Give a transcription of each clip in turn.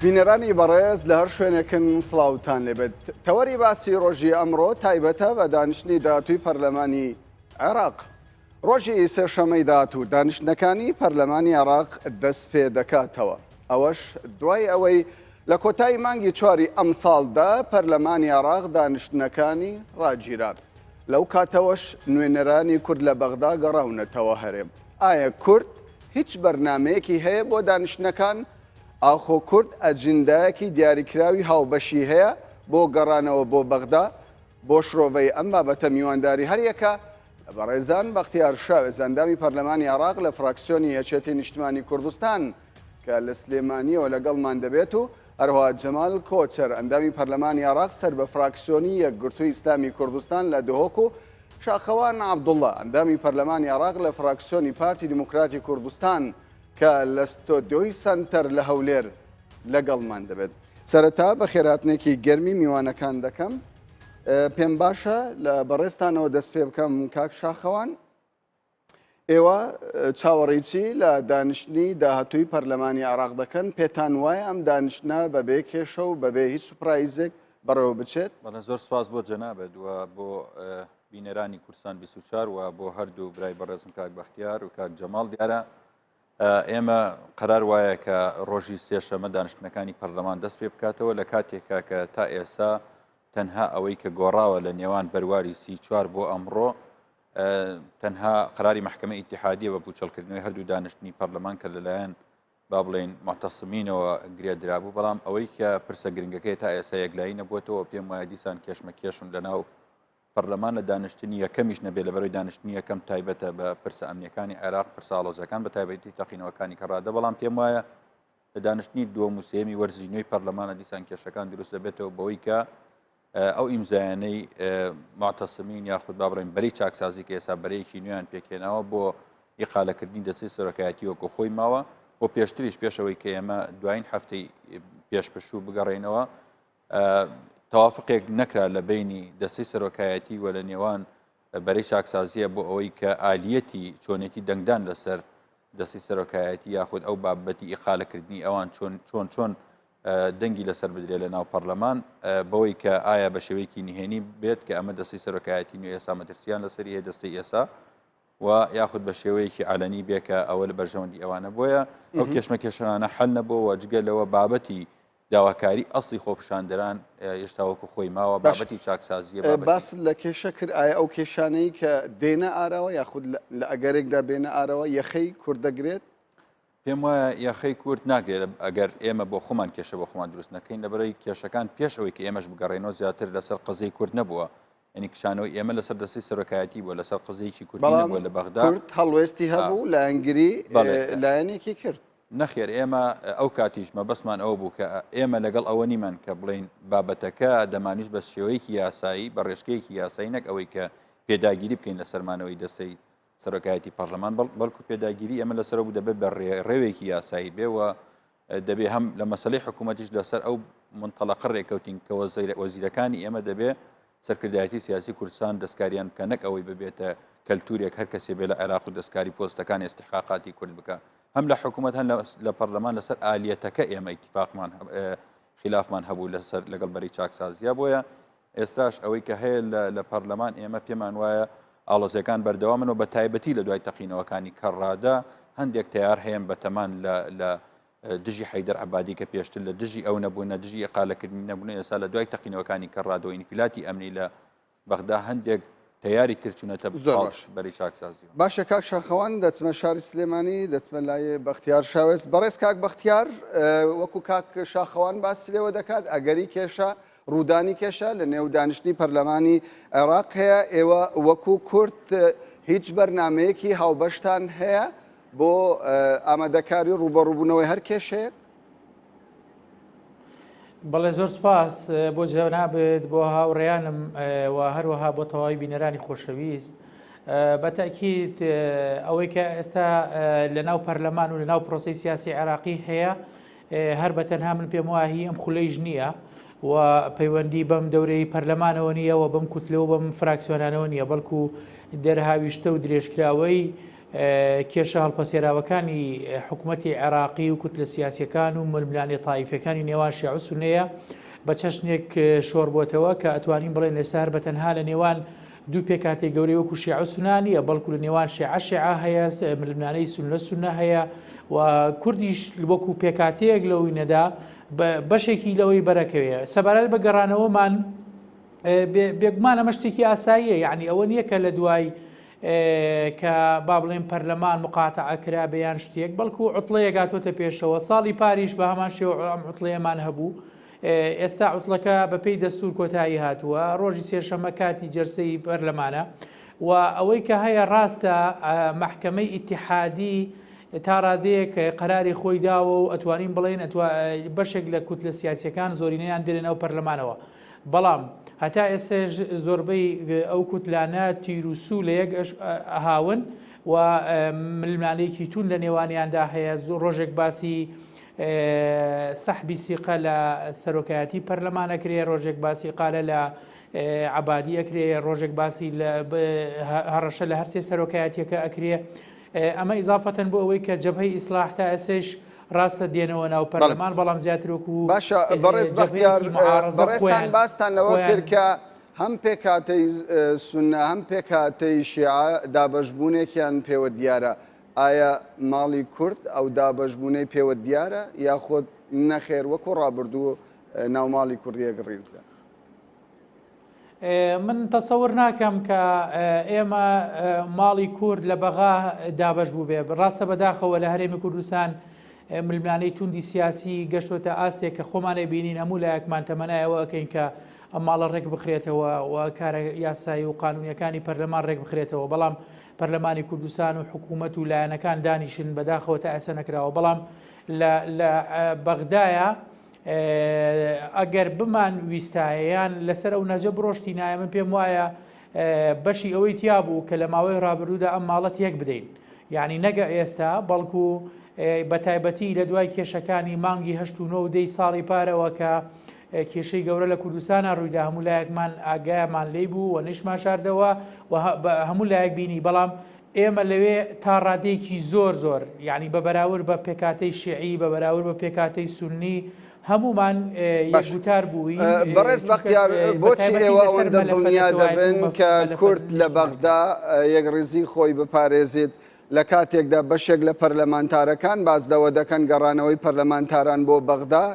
بینەرانی بەڕێز لە هەر شوێنێکن سڵاوتان لێبێت. تەوەری باسی ڕۆژی ئەمڕۆ تایبەتە بە دانیشتنی داهاتووی پەرلەمانی عێراق. ڕۆژی سێشەمەی داهاتوو دانیشتنەکانی پەرلەمانی عێراق دەست پێ دەکاتەوە. ئەوەش دوای ئەوەی لە کۆتایی مانگی چواری ئەمساڵدا پەرلەمانی عێراق دانیشتنەکانی ڕاگیرا. لەو کاتەوەش نوێنەرانی کورد لە بەغدا گەڕاونەتەوە هەرێم. ئایا کورد هیچ بەرنامەیەکی هەیە بۆ دانیشتنەکان؟ ئاخۆ کورد ئەجندایەکی دیاریکراوی هاوبەشی هەیە بۆ گەڕانەوە بۆ بەغدا؟ بۆ شرۆڤەی ئەم بابەتە میوانداری هەریەکە لە بەڕێزان بەختیار شاوێز ئەندامی پەرلەمانی عێراق لە فراکسیۆنی یەکێتی نیشتمانی کوردستان کە لە سلێمانیەوە لەگەڵمان دەبێت و هەروەها جەمال کۆچەر ئەندامی پەرلەمانی عێراق سەر بە فراکسیۆنی یەکگرتووی ئیسلامی کوردستان لە دهۆک و شاخەوان عەبدوڵڵا ئەندامی پەرلەمانی عێراق لە فراکسیۆنی پارتی دیموکراتی کوردستان کە لە ستۆدیۆی سەنتەر لە هەولێر لەگەڵمان دەبێت. سەرەتا بەخێرهاتنێکی گەرمی میوانەکان دەکەم. پێم باشە لە بەڕێزتانەوە دەست پێ بکەم کاک شاخەوان. ئێوە چاوەڕێی چی لە دانیشتنی داهاتووی پەرلەمانی عێراق دەکەن؟ پێتان وایە ئەم دانیشتنە بەبێ کێشە و بەبێ هیچ سوپرایزێک بەڕێوە بچێت؟ بەڵێ زۆر سپاس بۆ جەنابت و بۆ بینەرانی کوردستان 24 و بۆ هەردوو برای بەڕێزم کاک بەختیار و کاک جەماڵ دیارە ئێمە قەرار وایە کە ڕۆژی سێشەمە دانیشتنەکانی پەرلەمان دەست پێ بکاتەوە لە کاتێکا کە تا ئێستا تەنها ئەوەی کە گۆڕاوە لە نێوان بەرواری 34 بۆ ئەمڕۆ تەنها قراری محکمە ئیتحادیە بە پوچەڵکردنەوەی هەردوو دانیشتنی پەرلەمان کە لەلایەن با بڵێین معتەسمینەوە گرێ درابوو بەڵام ئەوەی کە پرسە گرنگەکەی تا ئێستا یەکلایی نەبووەتەوە پێم وایە دیسان کێشمە کێشم لە ناو پەرلەمان لە دانیشتنی یەکەمیش نەبێت لە بەرەوەی دانیشتنی یەکەم تایبەتە بە پرسە ئەمنیەکانی عێراق پرسە ئاڵۆزەکان بە تایبەتی تەقینەوەکانی کە ڕادە بەڵام پێم وایە لە دانیشتنی دووەم و سێمی وەرزی نوێی پەرلەمانە دیسان کێشەکان دروست دەبێتەوە بەوەی کە ئەو ئیمزایانەی معتەسمین یاخود با بڵێن بەرەی چاکسازی کە ئێستا بەرەیەکی نوێیان پێکهێناوە بۆ ئیقالەکردنی دەستەی سەرۆکایەتی وەکو خۆی ماوە و پێشتریش پێشەوەی کە ئێمە دوایین هەفتەی پێش پشوو بگەڕێینەوە تەوافقێک نەکرا لە بینی دەستەی سەرۆکایەتی و لە نێوان بەرەی چاکسازیە بۆ ئەوەی کە ئالیەتی چۆنێتی دەنگدان لەسەر دەستی سەرۆکایەتی یاخود ئەو بابەتی ئیقالەکردنی ئەوان چۆن چۆن چۆن دەنگی لەسەر بدرێت لە ناو پەرلەمان بەوەی کە ئایا بە شێوەیەکی نهێنی بێت کە ئەمە دەستی سەرۆکایەتی نوێ ئێسا مەترسیان لەسەری هەیە دەستی ئێسا و یاخود بە شێوەیەکی عەلەنی بێ کە ئەوە لە بەرژەوەندی ئەوانە بۆیە ئەو کێشمە کێشانە حل نەبووە جگە لەوە بابەتی داواکاری ئەسلی خۆپیشاندەران هێشتا وەکو خۆی ماوە بابەتی چاکسازیە باس لە کێشە کرد ئایا ئەو کێشانەی کە دێنە ئاراوە یاخود لە ئەگەرێکدا بێنە ئارەوە یەخەی کورد دەگرێت؟ پێم وایە یەخەی کورد ناگرێت ئەگەر ئێمە بۆ خۆمان کێشە بۆ خۆمان دروست نەکەین لەبەرەی کێشەکان پێش ئەوەی کە ئێمەش بگەڕێنەوە زیاتر لەسەر قەزیەی کورد نەبووە یعنی کشانەوەی ئێمە لەسەر دەستی سەرۆکایەتی بووە لەسەر قەزیەیەکی کوردی بەڵام نەبووە لە بەغدا کورد هەڵوێستی هەبوو لایەنگری بەڵێ. لایەنێکی کرد. نەخێر ئێمە ئەو کاتیش مەبەستمان ئەوە بوو کە ئێمە لەگەڵ ئەوە نیمان کە بڵێین بابەتەکە دەمانویست بە شێوەیەکی یاسایی بە ڕێچکەیەکی یاسایی نەک ئەوەی کە پێداگیری بکەین لەسەر مانەوەی دەستەی سەرۆکایەتی پەرلەمان بەڵکو پێداگیری ئێمە لەسەر بوو دەبێت بە ڕێوێکی یاسایی بێ و دەبێ هەم لە مەسلەی حکوومەتیش لەسەر ئەو منتەڵەقە ڕێکەوتین کە وەزیرەکانی ئێمە دەبێ سەرکردایەتی سیاسی کوردستان دەستکاریان بکە نەک ئەوەی ببێتە کەلتورێک هەر کەسێ بێ لە عێراق و دەستکاری پۆستەکان ئێستحقاقاتی کورد بکە هەم لە حکوومەت هەن لە پەرلەمان لەسەر ئالیەتەکە ئێمە ئیتفاقمان خلافمان هەبوو لەسەر لەگەڵ بەری چاکسازیە بۆیە ئێستاش ئەوەی کە هەیە لە پەرلەمان ئێمە پێمان وایە ئاڵۆزیەکان بەردەوامن و بە تایبەتی لە دوای تەقینەوەکانی کەڕادە هەندێک تەیار هەیەن بەتەمان لە دژی حەیدەر عەبادی کە پێشتر لە دژی ئەو نەبوون نە دژی ئیقالەکردنی نەبوون ئێستا لە دوای تەقینەوەکانی کەڕادە و ئینفلاتی ئەمنی لە بەغدا هەندێک تەیاری تر چوونەتە زۆر پاڵ باش. بەرەی چاکسازیەوە. باشە کاک شاخەوان دەچمە شاری سلێمانی دەچمە لای بەختیار شاوێس بەڕێز کاک بەختیار وەکو کاک شاخەوان باسی لێوە دەکات ئەگەری کێشە ڕوودانی کێشە لە نێو دانیشتنی پەرلەمانی عێراق هەیە ئێوە وەکو کورد هیچ بەرنمەیەکی هاوبەشتان هەیە بۆ ئامادەکاری ڕووبەڕووبوونەوەی هەر کێشەیەک؟ بەڵێ زۆر سپاس بۆ جەنابت بۆ هاوڕێیانم و هەروەها بۆ تەواوی بینەرانی خۆشەویست بە تەکیید ئەوەی کە ئێستا لە ناو پەرلەمان و لە ناو پرۆسی سیاسی عێراقی هەیە هەر بە تەنها من پێم وایە هی ئەم خولەیش نییە و پەیوەندی بەم دەورەی پەرلەمانەوە نییە و بەم کوتلە و بەم فراکسیۆنانەوە نییە بەڵکو دەرهاویشتە و درێژکراوەی. کێشە هەڵپەسێراوەکانی حکومەتی عێراقی و کوتلە سیاسیەکان و ململانێ تائیفیەکانی نێوان شیعە و سوننەیە بە چەشنێک شۆڕ بۆتەوە کە ئەتوانین بڵێن ئێستا هەر بە تەنها لە نێوان دوو پێکهاتەی گەورەی وەکو شیعە و سوننە نییە بەڵکو لە نێوان شیعە شیعە هەیە ململانێی سوننە سوننە هەیە و کوردیش وەکو پێکهاتەیەک لەوینەدا بەشێکی لەوەی بەرەکەوێ سەبارەت بە گەڕانەوەمان بێگومان ئەمە شتێکی ئاساییە یعنی ئەوە نییە کە لە دوای کە با بڵێن پەرلەمان مقاتەعە کرا بە یان شتێک بەڵکو عوتڵەیەک هاتۆتە پێشەوە ساڵی پاریش بە هەمان شێوە ئەم عوتڵەیەمان هەبوو ئێستا عوتڵەکە بەپێی دەستور کۆتایی هاتووە ڕۆژی سێشەمە کاتی جەرسەی پەرلەمانە و ئەوەی کە هەیە ڕاستە مەحکەمەی ئیتیحادی تا ڕادەیەک قەراری خۆی داوە و ئەتوانین بڵێن بەشێک لە کوتلە سیاسیەکان زۆرینەیان دێنە ناو پەرلەمانەوە بەڵام هەتا ئێستەش زۆربەی ئەو کوتلانە تیر و سوو لە یەک ئەهاون و ململانێکی توند لە نێوانیاندا هەیە ڕۆژێک باسی سەحبی سیقە لە سەرۆکایەتی پەرلەمان ئەکرێ ڕۆژێک باسی قالە لە عەبادی ئەکرێ ڕۆژێک باسی هەڕەشە لە هەرسێ سەرۆکایەتیەکە ئەکرێ ئەمە ئیزافەتەن بۆ ئەوەی کە جەبهەی ئیسلاح تا ئێسەیش ڕاستە دێنەوە ناو پەرلەمان بەڵام زیاتر وەکو باشە بەڕێز بەختیار بەڕێزتان باستان لەوە کرد کە هەم پێکهاتەی سوننە هەم پێکهاتەی شیعە دابەشبوونێکیان پێوە دیارە ئایا ماڵی کورد ئەو دابەشبوونەی پێوە دیارە یاخود نەخێر وەکو ڕابردوو ناو ماڵی کورد یەک ڕیزە؟ من تەسەور ناکەم کە ئێمە ماڵی کورد لە بەغا دابەش بووبێ ڕاستە بەداخەوە لە هەرێمی کوردستان ململانێی توندی سیاسی گەشتۆتە ئاستێک کە خۆمانێ بینین هەموو لایەکمان تەمەنای ئەوە ئەکەین کە ئەم ماڵە ڕێک بخرێتەوە و کارە یاسایی و قانونیەکانی پەرلەمان ڕێک بخرێتەوە بەڵام پەرلەمانی کوردستان و حکوومەت و لایەنەکان دانیشن بەداخەوە تا ئێستا نەکراوە بەڵام لە بەغدایە ئەگەر بمان ویستایە یان لەسەر ئەو نەجە بڕۆشتینایە من پێم وایە بەشی ئەوەی تیا بوو کە لە ماوەی ڕابردوودا ئەم ماڵە تێک بدەین یعنی نەگە ئێستا بەڵکو بە تایبەتی لە دوای کێشەکانی مانگی هەشت و نۆ و دەی ساڵی پارەوە کە کێشەی گەورە لە کوردستانە ڕوویدا هەموو لایەکمان ئاگایمان لی بوو و نەیشمان شاردەوە و هەموو لایەک بینی بەڵام ئێمە لەوێ تا ڕادەیەکی زۆر زۆر یانی بە بەراورد بە پێکهاتەی شیعی، بە بەراورد بە پێکهاتەی سوننی هەموومان یەک باش گوتار بووین بەڕێز چونکە بەختیار بە بۆچی تایبەتی ئێوە لەسەر ئەوەندە مەلەفە دڵنیا نەتەوایەتی و دەبن کە مەلەفە کورد لە نیشتمانیەکان؟ بەغدا یەکڕیزی خۆی بپارێزیت لە کاتێکدا بەشێک لە پەرلەمانتارەکان باس لەوە دەکەن گەڕانەوەی پەرلەمانتاران بۆ بەغدا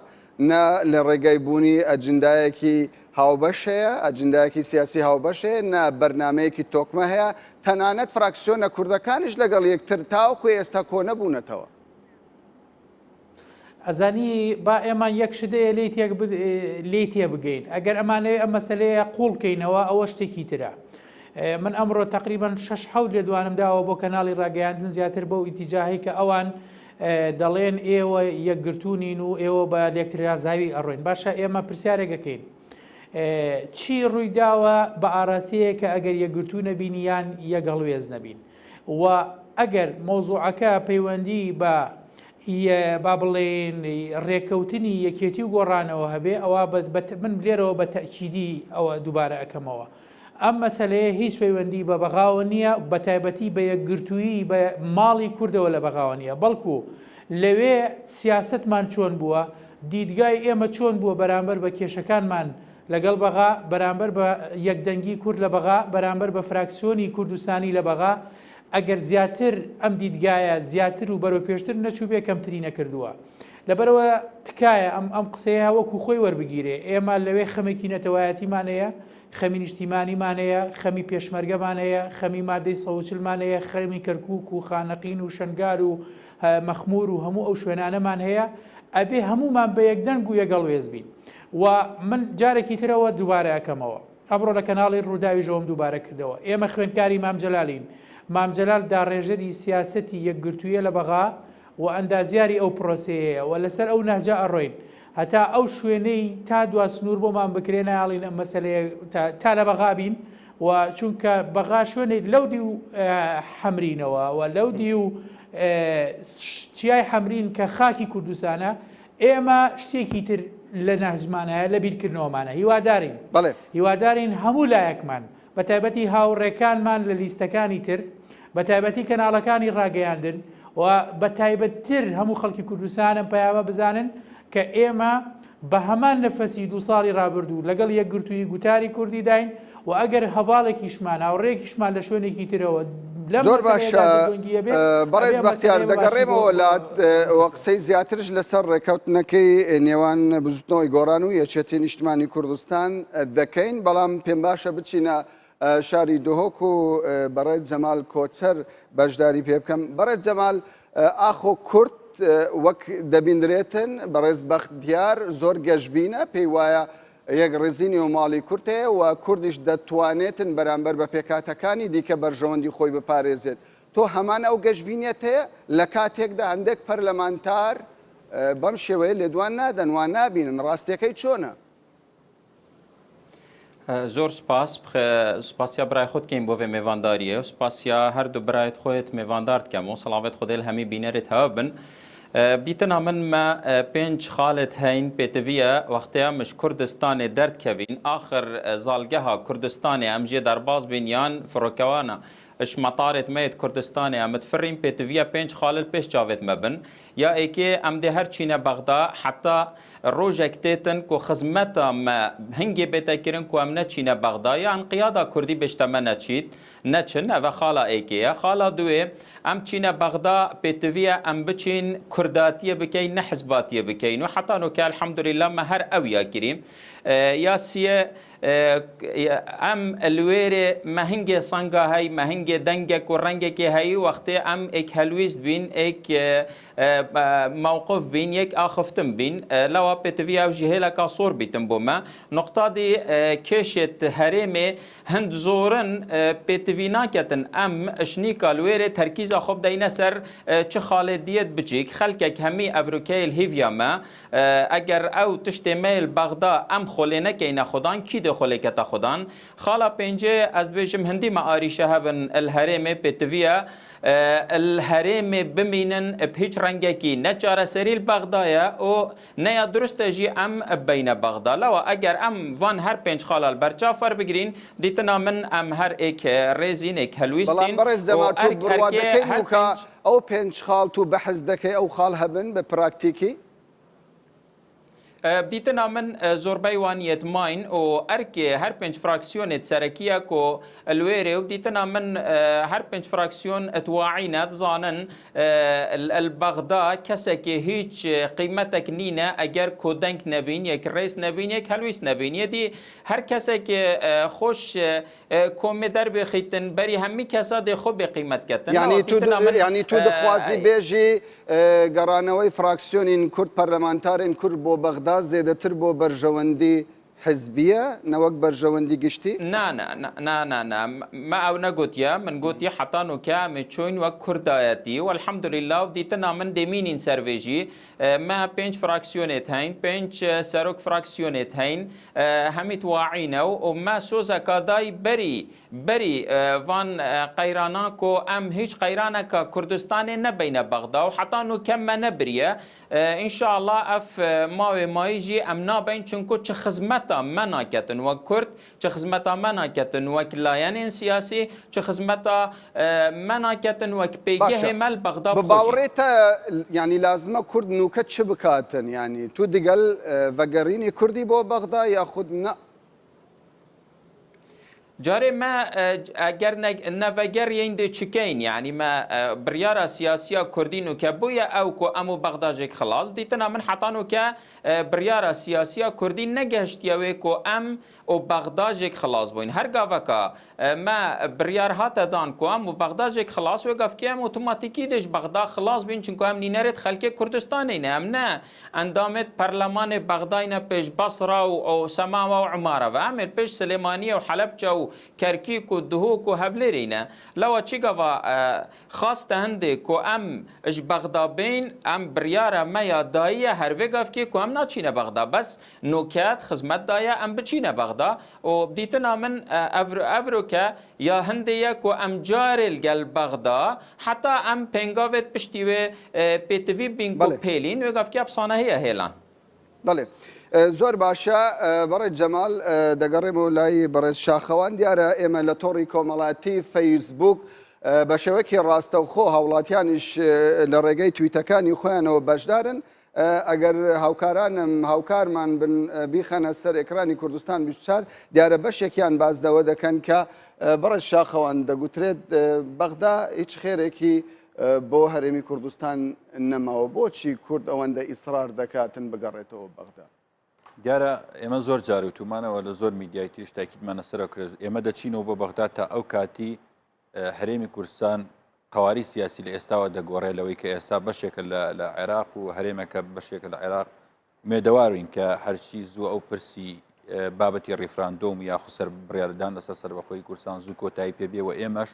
نە لە ڕێگای بوونی ئەجندایەکی هاوبەش هەیە، ئەجندایەکی سیاسی هاوبەش هەیە، نە بەرنامەیەکی تۆکمە هەیە، تەنانەت فراکسیۆنە کوردەکانیش لەگەڵ یەکتر تاوەکو ئێستا کۆنەبوونەتەوە. ئەزانی با ئێمە یەک شت هەیە لێی تێک لێی تێبگەین ئەگەر ئەمانەوێ ئەم مەسەلەیە قوڵ کەینەوە ئەوە شتێکی ترە من ئەمڕۆ تقریبان شش حەوت لێدوانم داوە بۆ کەناڵی ڕاگەیاندن زیاتر بەو ئیتیجاهی کە ئەوان دەڵێن ئێوە یەکگرتوو نین و ئێوە بە لێکترازاوی ئەڕۆین باشە ئێمە پرسیارێک ئەکەین چی ڕوویداوە بە ئاراستەیە کە ئەگەر یەکگرتوو نەبین یان یەک هەڵوێست نەبین و ئەگەر مەوزوعەکە پەیوەندی بە با بڵێن ڕێکەوتنی یەکێتی و گۆڕانەوە هەبێ ئەوە من لێرەوە بە تەکیدی ئەوە دووبارە ئەەکەمەوە ئەم مەسەلەیە هیچ پەیوەندی بە بەغاوە نییە، بەتایبەتی بە یەکگرتوویی بە ماڵی کوردەوە لە بەغاوە نییە، بەڵکو لەوێ سیاسەتمان چۆن بووە، دیدگای ئێمە چۆن بووە بەرامبەر بە کێشەکانمان لەگەڵ بەغا، بەرامبەر بە یەکدەنگی کورد لە بەغا، بەرامبەر بە فراکسیۆنی کوردستانی لە بەغا، ئەگەر زیاتر ئەم دیدگایە زیاتر و بەرەو پێشتر نەچووبێ کەمتری نەکردووە. لەبەرئەوە تکایە ئەم ئەم قسەیە وەکو خۆی وەربگیرێ، ئێمە لەوێ خەمێکی نەتەوایەتیمان هەیە، خەمی نیشتیمانیمان هەیە، خەمی پێشمەرگەمان هەیە، خەمی مادەی 140 مان هەیە، خەمی کەرکوک و خانەقین و شەنگال و مەخمور و هەموو ئەو شوێنانەمان هەیە، ئەبێ هەموومان بە یەکدەنگ و یەکهەڵوێست بین و من جارێکی ترەوە دووبارە ئەکەمەوە ئەمڕۆ لە کەناڵی ڕووداویش ئەوەم دووبارە کردەوە ئێمە خوێندکاری مام جەلالین، مام جەلال داڕێژەری سیاسەتی یەکگرتوویە لە بەغا و ئەندازیاری ئەو پرۆسەیەیە و لەسەر ئەو نەهجە ئەڕۆین هەتا ئەو شوێنەی تا دوا سنوور بۆمان بکرێ نایەڵین ئەم مەسەلەیە تا لە بەغا بین و چونکە بەغا شوێنێک لەو دیو حەمرینەوە و لەو دیو چیای حەمرین کە خاکی کوردستانە ئێمە شتێکی تر لە نەهجمانایە لە بیرکردنەوەمانە هیوادارین بەڵێ هیوادارین هەموو لایەکمان بە تایبەتی هاوڕێکانمان لە لیستەکانی تر. بە تایبەتی کەناڵەکانی ڕاگەیاندن و بە تایبەتتر هەموو خەڵکی کوردستان ئەم پەیامە بزانن کە ئێمە بە هەمان نەفەسی دوو ساڵی ڕابردوو لەگەڵ یەکگرتوویی گوتاری کوردیداین و ئەگەر هەڤاڵێکیشمان هاوڕێیەکیشمان لە شوێنێکی ترەوە لەم زۆر مەسەلەیەدا باشە دڵتەنگی هەبێ، بەڕێز ئەبێ ئەم بەختیار مەسەلەیە بە باشی بۆ دەگەڕێمەوە لات و قسەی زیاترش لەسەر ڕێکەوتنەکەی نێوان بزوتنەوەی گۆڕان و یەکێتی نیشتمانی کوردستان دەکەین بەڵام پێم باشە بچینە شاری دهۆک و بەڕێز جەمال کۆچەر بەشداری پێ بکەم. بەڕێز جەمال ئاخۆ کورد وەک دەبیندرێتن؟ بەڕێز بەختیار زۆر گەشبینە، پێی وایە یەکڕیزی نێو ماڵی کورد هەیە و کوردیش دەتوانێتن بەرامبەر بە پێکهاتەکانی دیکە بەرژەوەندی خۆی بپارێزێت. تۆ هەمان ئەو گەشبینیەت هەیە؟ لە کاتێکدا هەندێک پەرلەمانتار بەم شێوەیە لێدوان نادەن، وا نابینن، ڕاستیەکەی چۆنە؟ زۆر سپاس سپاسیا برای خۆت کەین بۆ ڤێ مێڤانداریێ و سپاسیا هەردوو برایت خۆیت مێڤاندار دکەم و سڵاوێت خودێ ل هەمی بینەرێت هەوە بن دیتنا من مە پێنج خالت هەین پێتڤیە وەختێ مش کوردستانێ دەردکەڤین ئاخر زاڵگەها کوردستانێ ئەم ژێ دەرباز بین یان فڕۆکەوانە ش مەتارێت مەیت کوردستانێ ئەمت فڕین پێتڤیە پێنج خالل پێش چاڤێت مە بن یا ئێکێ ئەم دێ هەر چینە بەغدا حەتا ڕۆژەک تێتن کو خزمەتا مە هنگێ بێتە کرن کو ئەم نەچینە بەغدا یا ئەنقیادا کوردی بێشتە مە نەچیت نەچن ئەڤە خالا ئێکێیە خالا دوێ ئەم چینە بەغدا پێتڤیە ئەم بچین کورداتیە بکەین نە حزباتیە بکەین و حەتا نوکە الحمدللە مە هەر ئەویا کری یا سیێ ئەم لوێرێ مە هنگێ سەنگا هەی، مە هنگێ دەنگەک و ڕەنگەکێ هەی، وەختێ ئەم ئێک هەلویست بین، ئێک مەوقف بین، یەک ئاخفتن بین، لەوا پێتڤی ئەو ژی هێلەکا سۆر بیتن بۆ مە. نوقتا دی کێشێت هەرێمێ هند زۆرن پێتڤی ناکەتن ئەم شنیکا لوێرێ تەرکیزا خۆ بدەینە سەر چ خاڵێ دیەت بچیک، خەلکەک هەمی ئەڤروکەیل هیڤیا مە ئەگەر ئەو تشتێ مەیل بەغدا ئەم خۆ لێ نەکەینە خودان کی دێ خۆ لێ کەتە خودان؟ خاڵا پێنجێ ئەز دبێژم هندی مە ئاریشە هەبن ال هەرێمێ پێتڤیە ال هەرێمێ بمینن ب هیچ ڕەنگەکی نە چارەسەری ال بەغدایە ئۆ نە یا دروستە ژی ئەم ببەینە بەغدا لەوە ئەگەر ئەم ڤان هەر پێنج خاڵا ال بەرچاف وەربگرین دیتنا من ئەم هەر ئێک ڕێزین ئێک بەڵام هەلویستین بەڕێز ئۆ جەمال تۆ ئەرک بڕوا ئەرکێ دەکەی هەر نوکە پێنج ئەو پێنج خاڵ تو بەحس دەکەی ئەو خاڵ هەبن بە پراکتیکی؟ دیتنا من زۆربەی وان یەت ماین و ئەرکێ هەر پێنج فراکسیۆنێت سەرەکیە کۆ الوێرێ و دیتنا من هەر پێنج فراکسیۆن ات واعینە دزانن البەغدا کەسەکێ هیچ قیمەتەک نینە ئەگەر کۆدەنگ نەبین یەک ڕێز نەبین یەک هەلویست نەبین یەدی هەر کەسەک خۆش کۆمێ دەربێخیتن بەری هەمی کەسا دێ خۆ بێ قیمەت کەتن یانی تو یانی تو دخوازی بێژی گەڕانەوەی فراکسیۆنین کورد پەرلەمانتارێن کورد بۆ بەغدا زێدەتر بۆ بەرژەوەندی حزبیە نەوەک بەرژەوەندی گشتی؟ نا نا نا نا نا مە ئەو نەگۆتیە من گۆتی حەتا نوکە ئەمێ چۆین وەک کوردایەتی و الحمدللە و دیتنا من دێمینین سەر ڤێژی مە پێنج فراکسیۆنێت هەین پێنج سەرۆک فراکسیۆنێت هەین هەمیت واعینە و مە سۆزەکا دای بەری بەری ڤان قەیرانا کۆ ئەم هیچ قەیرانەکا کوردستانێ نەبەینە بەغدا و حەتا نوکە مە نەبریە ان شاء اللە ئەف ماوێ مایی ژی ئەم نابەین چونکو چ خزمەتا مە ناکەتن وەک کورد چ خزمەتا مە ناکەتن وەک لایەنێن سیاسی چ خزمەتا مە ناکەتن وەک باشە پێگەهێ مە ل بەغدا بە بخۆ ژی. باوەڕێ تە یانی لازمە کورد نوکە چ بکاتن یانی تو دگەل ڤەگەرینی کوردی بۆ بەغدا یاخود نا؟ جارێ مە ئەگەر نەڤەگەریەین دێ چکەین یانی مە بڕیارا سیاسیا کوردی نوکە بویە ئەو کو ئەم و بەغدا ژێک خڵاس دیتنا من حەتا نوکە بڕیارا سیاسیا کوردی نەگەهشتیە وێ کو ئەم و بەغدا ژێک خڵاس بوین هەر گاڤەکا مە بڕیار هاتە دان کو ئەم و بەغدا ژێک خڵاس وێ گاڤکێ ئەم ئۆتۆماتیکی دێ ژ بەغدا خڵاس بین چونکو ئەم نینەرێت خەلکێ کوردستانێینە ئەم نە ئەندامێت پەرلەمانێ بەغداینە پێش بەسڕا و سەماوە و عمارەڤە ئەمێت پێش سلێمانیە و حەلەبچە و کەرکیک و دهۆک و هەڤلێرێینە لەوە چی گاڤا خاستە هندێ کو ئەم ژ بەغدا بین ئەم بڕیارە مە یا داییە هەر ڤێ گاڤکێ کو ئەم ناچینە بەغدا بەس نوکەت خزمەت دایە ئەم بچینە بەغدا و دیتنا من ئەڤرۆکە یا هندێ یە کو ئەم جارێ لگەل بەغدا حەتا ئەم پێنگاڤێت پشتی وێ پێتڤی بین کو بەڵێ. پێلین وێ گاڤکیا پسانە هەیە هێلان. بەڵێ زۆر باشە بەڕێز جەمال دەگەڕێمەوە لای بەڕێز شاخەوان دیارە ئێمە لە تۆڕی کۆمەڵاتی فەیسبوک. بە شێوەیەکی ڕاستەوخۆ هاوڵاتیانیش لە ڕێگەی تویتەکانی خۆیانەوە بەشدارن ئەگەر هاوکارانم هاوکارمان بن بیخەنە سەر ئێکرانی کوردستان 24 دیارە بەشێکیان باس لەوە دەکەن کە بەڕێز شاخەوان دەگوترێت بەغدا هیچ خێرێکی بۆ هەرێمی کوردستان نەماوە بۆچی کورد ئەوەندە ئیسرار دەکاتن بگەڕێتەوە بەغدا؟ دیارە ئێمە زۆر جار وتومانەوە لە زۆر میدیای تریش تاکیدمان لەسەرەوە کرد ئێمە دەچینەوە بۆ بەغدا تا ئەو کاتی هەرێمی کوردستان قواری سیاسی لە ئێستاوە دەگۆڕێ لەوەی کە ئێستا بەشێکە لە عێراق و هەرێمەکە بەشێکە لە عێراق مێدەوارین کە هەرچی زوو ئەو پرسی بابەتی ڕیفراندۆم یاخو سەر بڕیاردان لەسەر سەربەخۆی کوردستان زوو کۆتایی پێ بێ و ئێمەش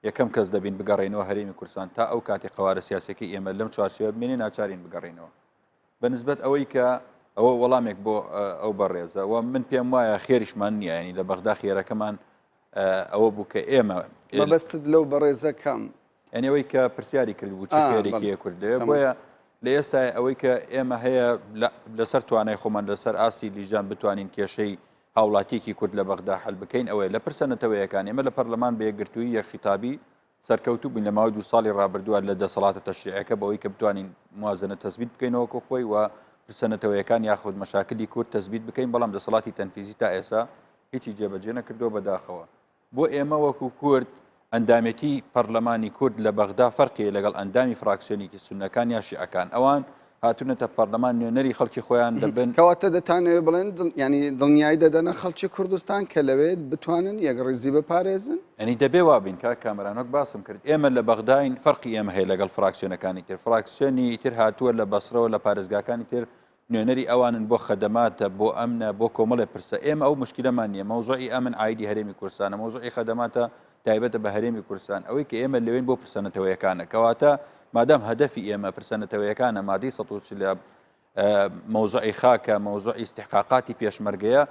یەکەم کەس دەبین بگەڕێینەوە هەرێمی کوردستان تا ئەو کاتی قەوارە سیاسەکەی ئێمە لەم چوارچێوە بمێنێ ناچارین بگەڕێینەوە بە نسبەت ئەوەی کە ئەوە وەڵامێک بۆ ئەو بەڕێزە و من پێم وایە خێریشمان نییە ینی لە بەغدا خێرەکەمان ئەوە بوو کە ئێمە مەبەستت لەو بەڕێزە کام یعنی ئەوەی کە پرسیاری کرد بوو چ خێرێکی هەیە کورد لەوێ بۆیە لە ئێستا ئەوەی کە ئێمە هەیە لەسەر توانای خۆمان لەسەر ئاستی لیژان بتوانین کێشەی هاوڵاتیەکی کورد لە بەغدا حل بکەین ئەوەیە لە پرسە نەتەوەیەکان ئێمە لە پەرلەمان بە یەکگرتوویی یەک خیتابی سەرکەوتوو بووین لە ماوەی دوو ساڵی ڕابردووە لە دەسەڵاتە تەشریعەکە بەوەی کە بتوانین موازنە تەسبیت بکەینەوە وەکو خۆی و پرسە نەتەوەیەکان یاخود مەشاکلی کورد تەسبیت بکەین بەڵام دەسەڵاتی تەنفیزی تا ئێستا هیچی جێبەجێ نەکردووە بەداخەوە بۆ ئێمە وەکو کورد ئەندامێتی پەرلەمانی کورد لە بەغدا فەرقی لەگەڵ ئەندامی فراکسیۆنێکی سوننەکان یا شیعەکان ئەوان هاتوونەتە پەرلەمان نوێنەری خەڵکی خۆیان دەبن. کەواتە دەتانەوێت بڵێن یانی دڵنیایی دەدەنە خەڵکی کوردستان کە لەوێ بتوانن یەکڕیزی بپارێزن؟ یانی دەبێ وابین کاک کامەران وەک باسم کرد ئێمە لە بەغداین فەرقی ئێمە هەیە لەگەڵ فراکسیۆنەکانی تر فراکسیۆنی تر هاتووە لە بەسرەوە لە پارێزگاکانی تر نوێنەری ئەوانن بۆ خەدەماتە بۆ ئەمنە بۆ کۆمەڵێ پرسە ئێمە ئەو مشکلەمان نییە مەوزوعی ئەمن عایدی هەرێمی کوردستانە مەوزوعی خەدەماتە تایبەتە بە هەرێمی کوردستان ئەوەی کە ئێمە لەوێن بۆ پرسە نەتەوەیەکانە کەواتە مادام هەدەفی ئێمە پرسە نەتەوەیەکانە مادەی 140 مەوزوعی خاکە مەوزوعی ئیستحقاقاتی پێشمەرگەیە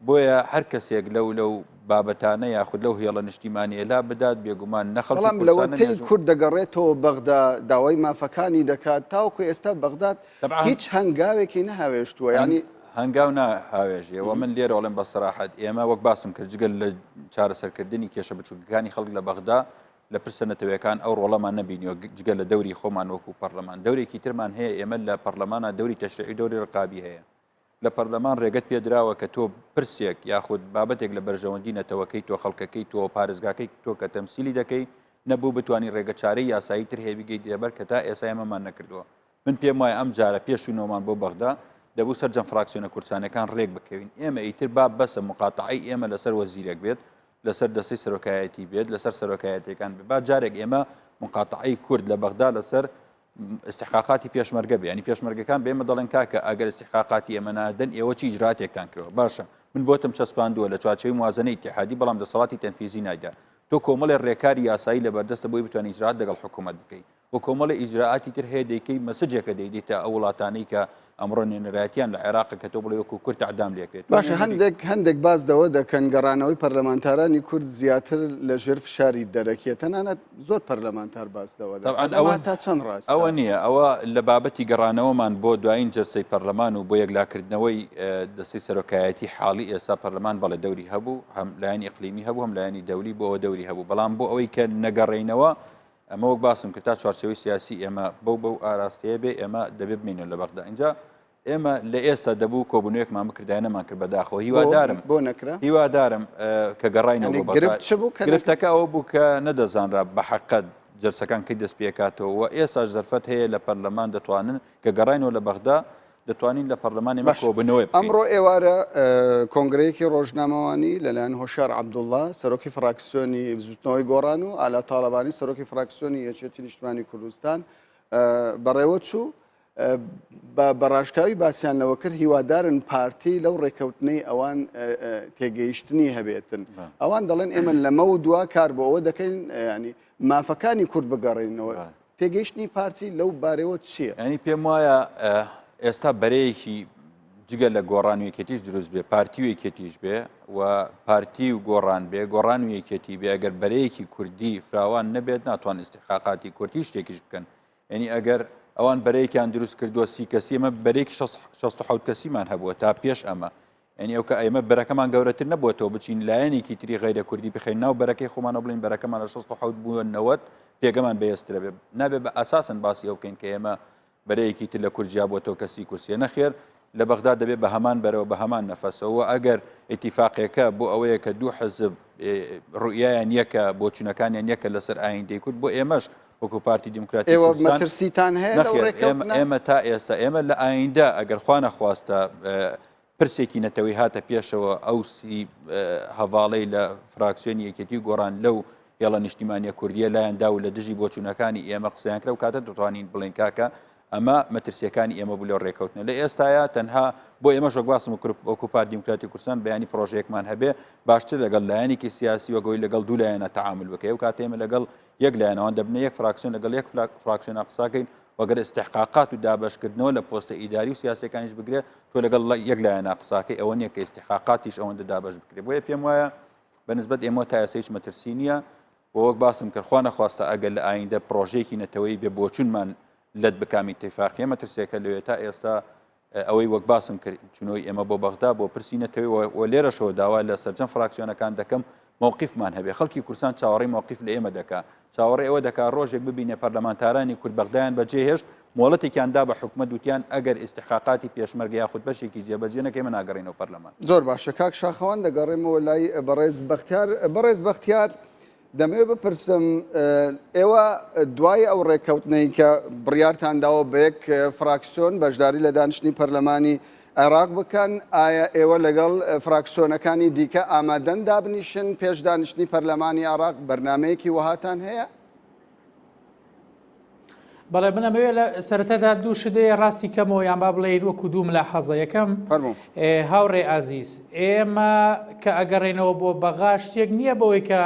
بۆیە هەر کەسێک لەو لەو بابەتانە یاخود لەو هێڵە نیشتیمانیە لا بدات بێگومان نە خەڵکی بەڵام کوردستانە لەوەتەی مێژوو کورد دەگەڕێتەوە بەغدا داوای مافەکانی دەکات تاوەکو ئێستا بەغداد تەبعەن هیچ هەنگاوێکی نەهاوێشتووە یانی هەنگاو ناهاوێژێ و من لێرە ئەڵێم بە سەراحەت ئێمە وەک باسم کرد جگەل لە چارەسەرکردنی کێشە بچووکەکانی خەڵک لە بەغدا لە پرسە نەتەوەیەکان ئەو ڕۆڵەمان نەبینیوە جگە لە دەوری خۆمان وەکو پەرلەمان دەورێکی ترمان هەیە ئێمە لە پەرلەمانە دەوری تەشریعی دەوری ڕقابی هەیە لە پەرلەمان ڕێگەت پێدراوە کە تۆ پرسێک یاخود بابەتێک لە بەرژەوەندی نەتەوەکەی تۆ خەڵکەکەی تۆ پارێزگاکەی تۆ کە تەمسیلی دەکەی نەبوو بتانی ڕێگە چارەی یاسایی تر هەیە بیگەیتە بەر کە تا ئێستا ئێمەمان نەکردووە من پێم وایە ئەم جارە پێش چوونەوەمان بۆ بەغدا دەبوو سەرجەم فراکسیۆنە کوردستانیەکان ڕێک بکەوین ئێمە ئیتر با بەسە مقاتەعەی ئێمە لەسەر وەزیرێک بێت لەسەر دەستەی سەرۆکایەتی بێت لەسەر سەرۆکایەتەکان بێت با جارێک ئێمە مقاتەعەی کورد لە بەغدا لەسەر استحقاقاتی پێشمەرگە بێ ینی پێشمەرگەکان بێمە دەڵێن کاکە ئەگەر استحقاقاتی ئێمە نادەن ئێوە چی ئیجراتێکتان کردوە باشە من بۆتم چەسپاندووە لە چوارچێوەی موازنەی ئیتیحادی بەڵام دەسەڵاتی تەنفیزی نایدا تۆ کۆمەڵێ ڕێکاری یاسایی لەبەردەستە بۆی بتوانانی ئیجرات لەگەڵ حکوومەت بکەیت و کۆمەڵی ئیجرائاتی تر هەیە دەیکەی مەسجێکە دەیدەیتە ئەو وڵاتانەی کە ئەمڕۆ نوێنەرایەتیان لە عێراقە کە تۆ بڵێ وەکو کورد ئەعدام لێکرێت. باشە هەندێک هەندێک باس لەوە دەکەن گەڕانەوەی پەرلەمانتارانی کورد زیاتر لە ژێر فشاری دەرەکیە تەنانەت زۆر پەرلەمانتار باس لەوە دەکەن تەبعەن ئەوە تا چەند ڕاستە؟ ئەوە نییە ئەوە لە بابەتی گەڕانەوەمان بۆ دوایین جەلسەی پەرلەمان و بۆ یەکلاکردنەوەی دەستەی سەرۆکایەتی حاڵی ئێستا پەرلەمان بەڵێ دەوری هەبوو هەم لایەنی ئیقلیمی هەبوو هەم لایەنی دەولی بۆ ئەوە دەوری هەبوو بەڵام بۆ ئەوەی کە نەگەڕێینەوە ئەمە وەک باسم کرد تا چوارچێوەی سیاسی ئێمە بەو بەو ئاراستەیە بێ ئێمە دەبێ بمێنین لە بەغدا ئینجا ئێمە لە ئێستا دەبوو کۆبوونەوەیەکمان بکردایە نەمان کرد بەداخەوە هیوادارم بۆ نەکرا هیوادارم کە گەڕاینەوە یعنی بۆ بەغدا گرفت چ بوو کە نەکرا؟ گرفتەکە ئەوە بوو کە نەدەزانرا بە حەقەت جەلسەکان کەی دەست پێکاتەوە و ئێستاش دەرفەت هەیە لە پەرلەمان دەتوانن کە گەڕاینەوە لە بەغدا دەتوانین لە پەرلەمان ئێمە باشە کۆبوونەوەی بکەین. ئەمڕۆ ئێوارە کۆنگرەیەکی ڕۆژنامەوانی لەلایەن هۆشیار عەبدوڵڵا سەرۆکی فراکسیۆنی بزوتنەوەی گۆڕان و ئالا تاڵەبانی سەرۆکی فراکسیۆنی یەکێتی نیشتمانی کوردستان بەڕێوە چوو بە ڕاشکاوی باسیان لەوە کرد هیوادارن پارتی لەو ڕێککەوتنەی ئەوان تێگەیشتنی هەبێتن ئەوان دەڵێن ئێمە لەمە و دوا کار بۆ ئەوە دەکەین ینی مافەکانی کورد بگەڕێنەوە تێگەیشتنی پارتی لەو بارەوە چییە؟ ینی پێم وایە ئێستا بەرەیەکی جگە لە گۆڕان و یەکێتیش دروست بێ پارتی و یەکێتیش بێ و پارتی و گۆڕان بێ گۆڕان و یەکێتی بێ ئەگەر بەرەیەکی کوردی فراوان نەبێت ناتوان ئیستحقاقاتی کوردی شتێکیش بکەن یعنی ئەگەر ئەوان بەرەیەکیان دروست کردووە سی کەسی ئەمە بەرێکی 67 کەسیمان هەبووە تا پێش ئەمە. یعنی ئەو کە ئێمە بەرەکەمان گەورەتر نەبووەتەوە بچین لایەنێکی تری غەیرە کوردی بخەین ناو بەرەکەی خۆمانەوە بڵین بەرەکەمان لە 67 بووە 90 پێگەمان بەهێزترە بێ نابێ بە ئەساسن باسی ئەو بکەین کە ئێمە بەرەیەکی تر لە کورد جیا بۆتەوە کە سی کورسیە نەخێر لە بەغدا دەبێ بە هەمان بەرەوە بە هەمان نەفەسەوە ئەگەر ئیتیفاقێکە بۆ ئەوەیە کە دوو حزب ڕوئیایان یەکە بۆچونەکانیان یەکە لەسەر ئایندەی کورد بۆ ئێمەش وەکو پارتی دیموکراتی ئێوە مەترسیتان هەیە لەو ڕێککەوتنە؟ ئێمە تا ئێستا ئێمە لە ئایندە ئەگەر خوا نەخواستە پرسێکی نەتەوەی هاتە پێشەوە ئەو سی هەڤاڵەی لە فراکسیۆنی یەکێتی و گۆڕان لەو هێڵە نیشتیمانیە کوردیە لایان دا و لە دژی بۆچوونەکانی ئێمە قسەیان کرا و کاتە دەتوانین بڵێن کاکە ئەمە مەترسیەکانی ئێمە بوو لەو ڕێکەوتنە لە ئێستایا تەنها بۆ ئێمەش وەک باسم کرد وەکو پارتی دیموکراتی کوردستان بەیانی پرۆژەیەکمان هەبێ باشتر لەگەڵ لایەنێکی سیاسی وەگەوەی لەگەڵ دوو لایەنە تەعامل بکەی و کاتێ ئێمە لەگەڵ یەک لایەنەوان دەبنە یەک فراکسیۆن لەگەڵ یەک فراکسیۆنا قساکەین وەگەر ئیستحقاقات و دابەشکردنەوە لە پۆستە ئیداری و سیاسەکانیش بگرێت تۆ لەگەڵ یەک لایەنە قساکەی ئەوە نییە کە ئیستحقاقاتیش ئەوەندە دابەش بکرێت بۆیە پێم وایە بە نسبەت ئێمە تا ئێستا هیچ مەترسی نییە و وەک باسم کرد خوا نەخواستە ئەگەر لە ئایندە پرۆژەیەکی نەتەوەیی بێ بۆچوونمان لەت بکام ئیتیفاقیە مەترسیەکە لەوێ تا ئێستا ئەوەی وەک باسم کرد چونەوەی ئێمە بۆ بەغدا بۆ پرسی نەتەوەی و لێرەشەوە داوا لە سەرجەم فراکسیۆنەکان دەکەم مەوقیفمان هەبێ خەڵکی کوردستان چاوەڕێی مەوقیف لە ئێمە دەکا چاوەڕێ ئەوە دەکا ڕۆژێک ببینێ پەرلەمانتارانی کورد بەغدایان بەجێهێشت مۆڵەتێکیان دا بە حکومەت وتیان ئەگەر ئیستحقاقاتی پێشمەرگە یاخود بەشێکی جێبەجێ نەکەی ئێمە ناگەڕێینەوە پەرلەمان. زۆر باشە کاک شاخەوان دەگەڕێمەوە لای بەڕێز بەختیار بەڕێز بەختیار دەمەوێت بپرسم ئێوە دوای ئەو ڕێککەوتنەی کە بڕیارتان داوە بە یەک فراکسیۆن بەشداری لە دانیشتنی پەرلەمانی عێراق بکەن ئایا ئێوە لەگەڵ فراکسیۆنەکانی دیکە ئامادەن دابنیشن پێش دانیشتنی پەرلەمانی عێراق بەرنمەیەکی وەهاتان هەیە؟ بەڵێ من ئەمەوێ لە سەرەتادا دوو شت ڕاستی کەمەوە یان با بڵێین وەکو دوو ملاحەزە یەکەم هاوڕێ ئازیز ئێمە کە ئەگەڕێنەوە بۆ بەغا شتێک نییە بەوەی کە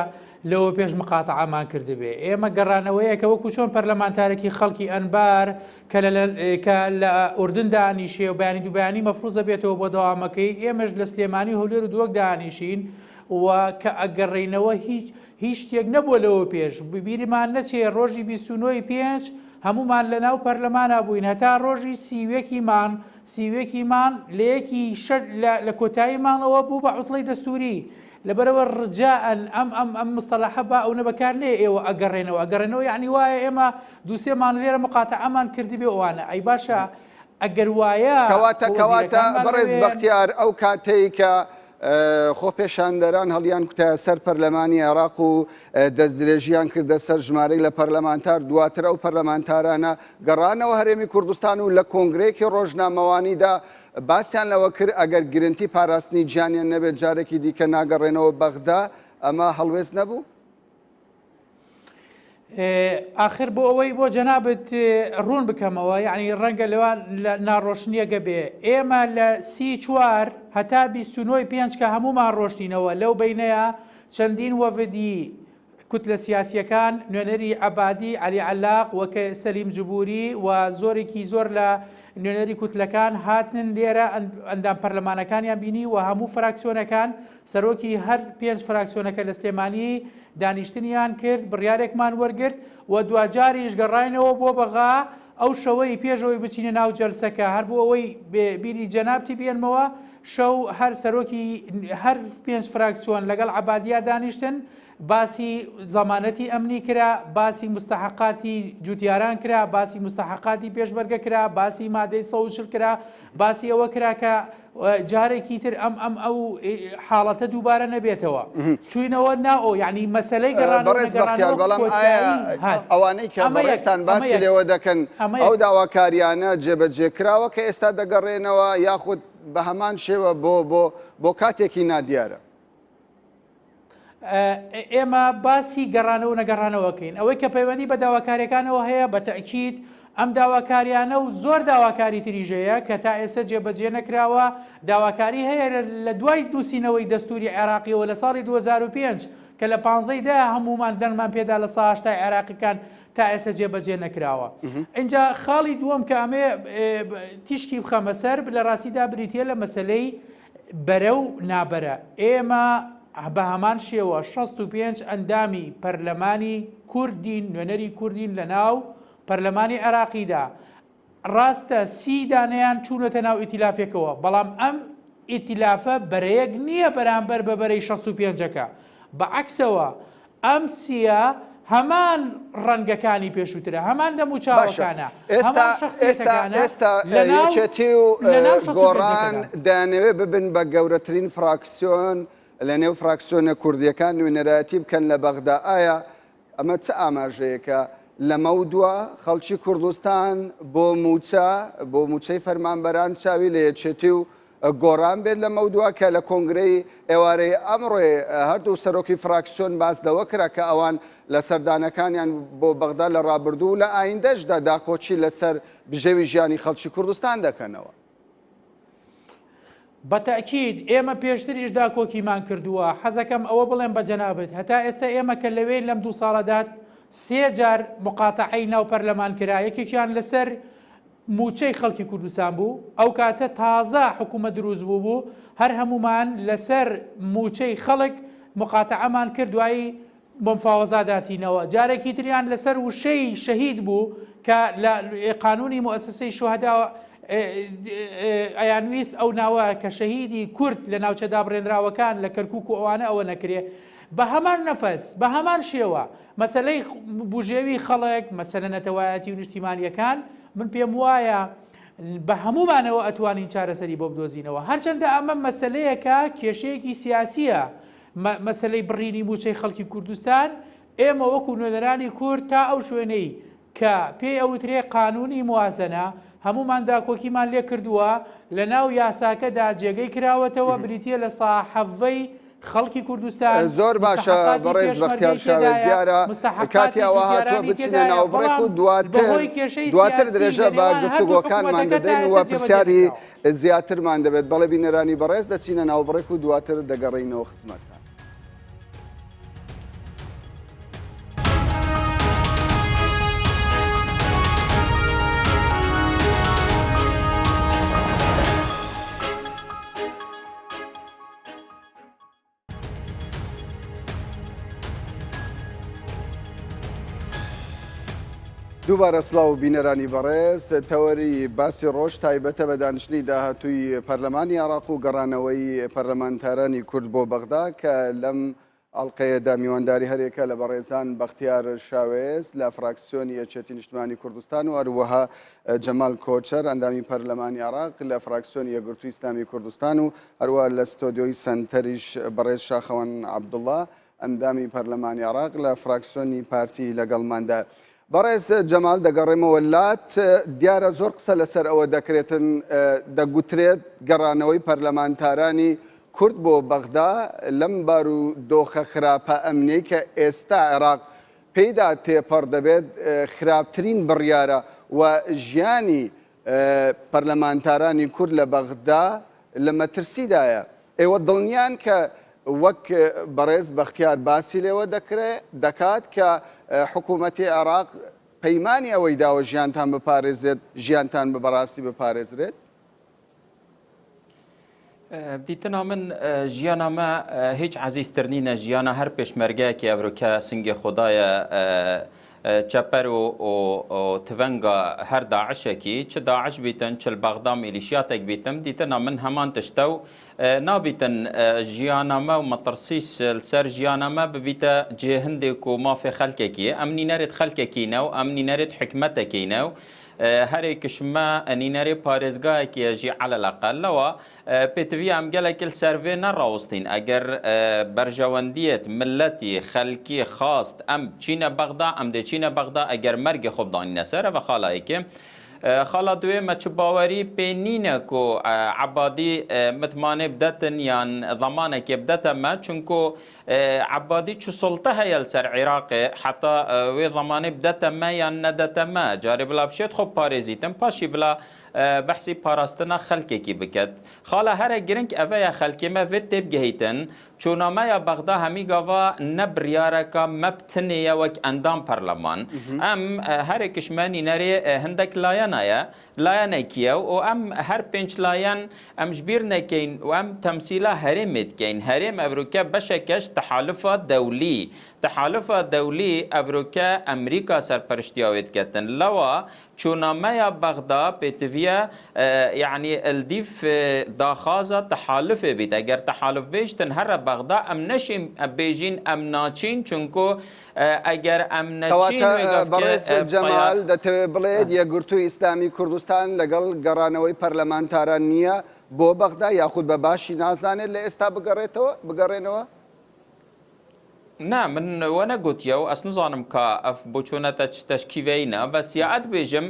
لەوە پێش مقاتەعامان کردبێ ئێمە گەڕانەوەیە کە وەکو چۆن پەرلەمانتارێکی خەڵکی ئەنبار کە کە لە ئوردن دانیشێ و بەیانی دووبیانی مەفروزە بێتەوە بۆ دەوامەکەی ئێمەش لە سلێمانی هەولێر و دهۆک دانیشین و کە ئەگەڕێینەوە هیچ هیچ شتێک نەبووە لەوە پێش، بیرمان نەچێ ڕۆژی 29 ی پێنج هەموومان لەناو پەرلەمانا بووین هەتا ڕۆژی 31 ی مانگ، 31 ی مانگ لە یەکی شەش لە کۆتایی مانگەوە بوو بە عوتڵەی دەستووری، لەبەرئەوە ڕجائەن ئەم ئەم ئەم مستەلەحە با ئەونە بەکار نەیە ئێوە ئەگەڕێنەوە، ئەگەڕێنەوە یەعنی وایە ئێمە دوو سێ مانگ لێرە مقاتەعەمان کردبێ ئەوانە، ئەی باشە ئەگەر وایە کەواتە خۆ کەواتە وەزیرەکانمان بەڕێز لەوێن. بەختیار ئەو کاتەی کە خۆپێشاندەران هەڵیان کوتایە سەر پەرلەمانی عێراق و دەستدرێژیان کردە سەر ژمارەی لە پەرلەمانتار دواتر ئەو پەرلەمانتارانە گەڕانەوە هەرێمی کوردستان و لە کۆنگرەیەکی ڕۆژنامەوانیدا باسیان لەوە کرد ئەگەر گرنتی پاراستنی گیانیان نەبێت جارێکی دیکە ناگەڕێنەوە بەغدا ئەمە هەڵوێست نەبوو؟ ئاخر بۆ ئەوەی بۆ جەنابت ڕوون بکەمەوە یعنی ڕەنگە لەوان لە ناڕۆشنیەگە بێ ئێمە لە سی چوار هەتا 29 پێنج کە هەمومان ڕۆشتینەوە لەو بینەیە چەندین وەفدی کوتلە سیاسیەکان نوێنەری عەبادی عەلی عەلاق وەکە سەلیم جبوری و زۆرێکی زۆر لە نوێنەری کوتلەکان هاتن لێرە ئەندام پەرلەمانەکانیان بینی و هەموو فراکسیۆنەکان سەرۆکی هەر پێنج فراکسیۆنەکە لە سلێمانی دانیشتنیان کرد، بڕیارێکمان وەرگرت و دواجاریش گەڕاینەوە بۆ بەغا، ئەو شەوەی پێش ئەوەی بچینە ناو جەلسەکە، هەر بۆ ئەوەی بیری جەنابتی بێنمەوە، شەو هەر سەرۆکی هەر پێنج فراکسیۆن لەگەڵ عەبادیا دانیشتن، باسی زەمانەتی ئەمنی کرا، باسی موستەحەقاتی جوتیاران کرا، باسی موستەحەقاتی پێشمەرگە کرا، باسی مادەی 140 کرا، باسی ئەوە کرا کە جارێکی تر ئەم ئەم ئەو حاڵەتە دووبارە نەبێتەوە چوینەوە ناو یعنی مەسلەی گەڕانەوە بەڕێز بەختیار نەگەڕانەوە بەڵام ئایا کۆتایی هات ئەوانەی کە ئەمە یەک بەڕێزتان ئەمە باسی یەک لێوە دەکەن ئەمە ئەو یەک داواکاریانە جێبەجێ کراوە کە ئێستا دەگەڕێنەوە یاخود بە هەمان شێوە بۆ بۆ بۆ کاتێکی نادیارە؟ ئێمە باسی گەڕانەوە و نەگەڕانەوە کەین ئەوەی کە پەیوەندی بە داواکاریەکانەوە هەیە بە تەئکید ئەم داواکاریانە و زۆر داواکاری تریش هەیە کە تا ئێستا جێبەجێ نەکراوە داواکاری هەیە لە دوای نووسینەوەی دەستوری عێراقیەوە لە ساڵی 2005 کە لە پانزەی دا هەموومان دەنگمان پێدا لە سا هەشتای عێراقیەکان تا ئێستا جێبەجێ نەکراوە ئینجا خاڵی دووەم کە ئەمێ تیشکی بخەمە سەر لە ڕاستیدا بریتە لە مەسلەی بەرە و نابەرە، ئێمە بە هەمان شێوە 65 ئەندامی پەرلەمانی کوردین، نوێنەری کوردین لە ناو پەرلەمانی عێراقیدا، ڕاستە سی دانەیان چوونەتە ناو ئیتیلافێکەوە، بەڵام ئەم. ئیتیلافە بەرەیەک نییە بەرامبەر بە بەرەی 65ەکە، بە عەکسەوە ئەم سییە هەمان ڕەنگەکانی پێشووترە، هەمان باشە دەموچاوەکانە، ئێستا هەمان ئێستا شەخسیەتەکانە ئێستا لەناو یەکێتی و لەناو گۆڕان 65ەکەدان. دەیانەوێت ببن بە گەورەترین فراکسیۆن لەنێو فراکسیۆنە کوردییەکان نوێنەرایەتی بکەن لە بەغدا، ئایا ئەمە چ ئاماژەیەکە؟ لەمەودوا خەڵکی کوردستان بۆ مووچە، بۆ مووچەی فەرمانبەران چاوی لە یەکێتی و گۆڕان بێت لەمەودوا کە لە کۆنگرەی ئێوارەی ئەمڕۆی هەردوو سەرۆکی فراکسیۆن باس لەوە کرا کە ئەوان لە سەردانەکانیان بۆ بەغدا لە ڕابردوو و لە ئایندەشدا داکۆکی لەسەر بژێوی ژیانی خەڵکی کوردستان دەکەنەوە. بە تەئکید ئێمە پێشتریش داکۆکیمان کردووە، حەزەکەم ئەوە بڵێم بە جەنابت هەتا ئێستا ئێمە کە لەوێین لەم دوو ساڵەدا سێ جار موقاتەعەی ناو پەرلەمان کرا، یەکێکیان لەسەر مووچەی خەڵکی کوردستان بوو، ئەو کاتە تازە حکوومەت دروست بوو بوو، هەر هەموومان لەسەر مووچەی خەڵک موقاتەعەمان کرد، دوایی بۆمفاوەزاد هاتینەوە جارێکی تریان لەسەر وشەی شەهید بوو کە لە قانونی موئەسەسەی شوهەدا ئەیانویست ئەو ناوە کە شەهیدی کورد لە ناوچە دابڕێنراوەکان لە کەرکوک و ئەوانە ئەوە نەکرێ بە هەمان نەفەس بە هەمان شێوە مەسەلەی بژێوی خەڵک مەسەلە نەتەوایەتی و نیشتیمانیەکان من پێم وایە بە هەمومانەوە ئەتوانین چارەسەری بۆ بدۆزینەوە هەرچەندە ئەمە مەسلەیەکە کێشەیەکی سیاسیە مەسەلەی بڕینی مووچەی خەڵکی کوردستان، ئێمە وەکو نوێنەرانی کورد تا ئەو شوێنەی کە پێی ئەوترێ قانونی موازەنە، هەموومان داکۆکیمان لێ کردووە، لە ناو یاساکەدا جێگەی کراوەتەوە، بریتییە لە سا حەڤدەی خەڵکی کوردستان، زۆر باشە مستحەقاتی بەڕێز بەختیار پێشمەرگەی شاوێس تێدایە، دیارە کاتی مستحەقاتی ئەوە هاتووە جوتیارانی بچینە تێدایە، ناو بڕێک بەڵام و دواتر بەهۆی کێشەی دواتر سیاسی درێژە لە بە نێوان هەردوو گفتوگۆکانمان حکوومەتەکە تا دەدەین و ئێستا جێبەجێ پرسیاری نەکراوە. زیاترمان دەبێت. بەڵێ بینەرانی بەڕێز دەچینە ناو بڕێک و دواتر دەگەڕێینەوە خزمەتتان. دووبارە سڵاو بینەرانی بەڕێز تەوەری باسی ڕۆژ تایبەتە بە دانیشتنی داهاتووی پەرلەمانی عێراق و گەڕانەوەی پەرلەمانتارانی کورد بۆ بەغدا کە لەم ئەڵقەیەدا میوانداری هەرێکە لە بەڕێزان بەختیار شاوێس لە فراکسیۆنی یەکێتی نیشتمانی کوردستان و هەروەها جەمال کۆچەر ئەندامی پەرلەمانی عێراق لە فراکسیۆنی یەکگرتووی ئیسلامی کوردستان و هەروەها لە ستۆدیۆی سەنتەریش بەڕێز شاخەوان عەبدوڵڵا ئەندامی پەرلەمانی عێراق لە فراکسیۆنی پارتی لەگەڵماندا. بەڕێز جەمال دەگەڕێمەوە لات، دیارە زۆر قسە لەسەر ئەوە دەکرێتن دەگوترێت گەڕانەوەی پەرلەمانتارانی کورد بۆ بەغدا لەم بارودۆخە خراپە ئەمنیەی کە ئێستا عێراق پێیدا تێپەڕ دەبێت خراپترین بڕیارە و ژیانی پەرلەمانتارانی کورد لە بەغدا لە مەترسیدایە. ئێوە دڵنیان کە وەک بەڕێز بەختیار باسی لێوە دەکرێ دەکات کە حکوومەتی عێراق پەیمانی ئەوەی داوە ژیانتان بپارێزێت ژیانتان بە بەڕاستی بپارێزرێت؟ دیتنا من ژیانا مە هیچ عەزیزتر نینە ژیانا هەر پێشمەرگەیەکی ئەڤرۆ کە سنگێ خۆدایە چەپەر و تڤەنگا هەر داعشەکی چ داعش بیتن چ بەغدا میلیشیاتێک بیتم دیتنا من هەمان تشتە و نابیتن ژیانا مە و مەترسیس لسەر ژیانا مە ببیتە جێ هندێک و مافێ خەلکێکی ئەم نینەرێت خەلکێکینە و ئەم نینەرێت حکمەتەکینە و هەرێکش مە نینەرێ پارێزگایەکیە ژی عەلەلەقەل لەوە پێتڤیە ئەم گەلەک لسەر ڤێ نەڕاوستین ئەگەر بەرژەوەندیەت ملەتی خەلکی خاست ئەم بچینە بەغدا ئەم دێ چینە بەغدا ئەگەر مەرگێ خۆ بدانینە سەر ئەڤە خالا یەکێ خالا دوێ مە چ باوەری پێ نینە کو عەبادی متمانێ بدەتن یان ضەمانەکێ بدەتە مە چونکو عەبادی چ سوڵتە هەیە لسەر عیراقێ حەتا وێ ضەمانێ بدەتە مە یان نەدەتە مە جارێ بلا بشێت خۆ بپارێزیتن پاشی بلا بەحسی پاراستنا خەلکێکی بکەت خاڵە هەرە گرنگ ئەڤەیە خەلکێ مە ڤێت تێبگەهیتن. چوونا مەیا بەغدا هەمی گاڤا نە بریارەکا مە بتنێیە وەک ئەندام پەرلەمان ئەم هەرێکش مە نینەرێ هندەک لایەنایە لایەنەکیە و ئەم هەر پێنچ لایەن ئەم ژبیر نەکەین و ئەم تەمسیلا هەرێمێ دکەین هەرێم ئەڤروکە بەشەکەش تەحالفا دەولی تەحالفا دەولی ئەڤروکە ئەمریکا سەرپەرشتیا وێ دکەتن لەوا چوونامەیا بەغدا پێتڤیە یەعنی الدیف داخازا تەحالفێ بیت ئەگەر تەحالف بێژتن هەرە بەغدا ئەم نەشین بێژین ئەم ناچین چونکۆ ئەگەر ئەم نەچین کەواتە وێ گاف کە بەڕێز پیا جەمال دەتەوێ بڵێت یەکگرتووی ئیسلامی کوردستان لەگەڵ گەڕانەوەی پەرلەمانتاران نییە بۆ بەغدا یاخود بە باشی نازانێت لە ئێستا بگەڕێتەوە بگەڕێنەوە؟ نا من وە نەگوتیە و ئەس نزانم کا ئەف بۆچۆنەتە چ تەشکیڤەینە بەس یا ئەت بێژم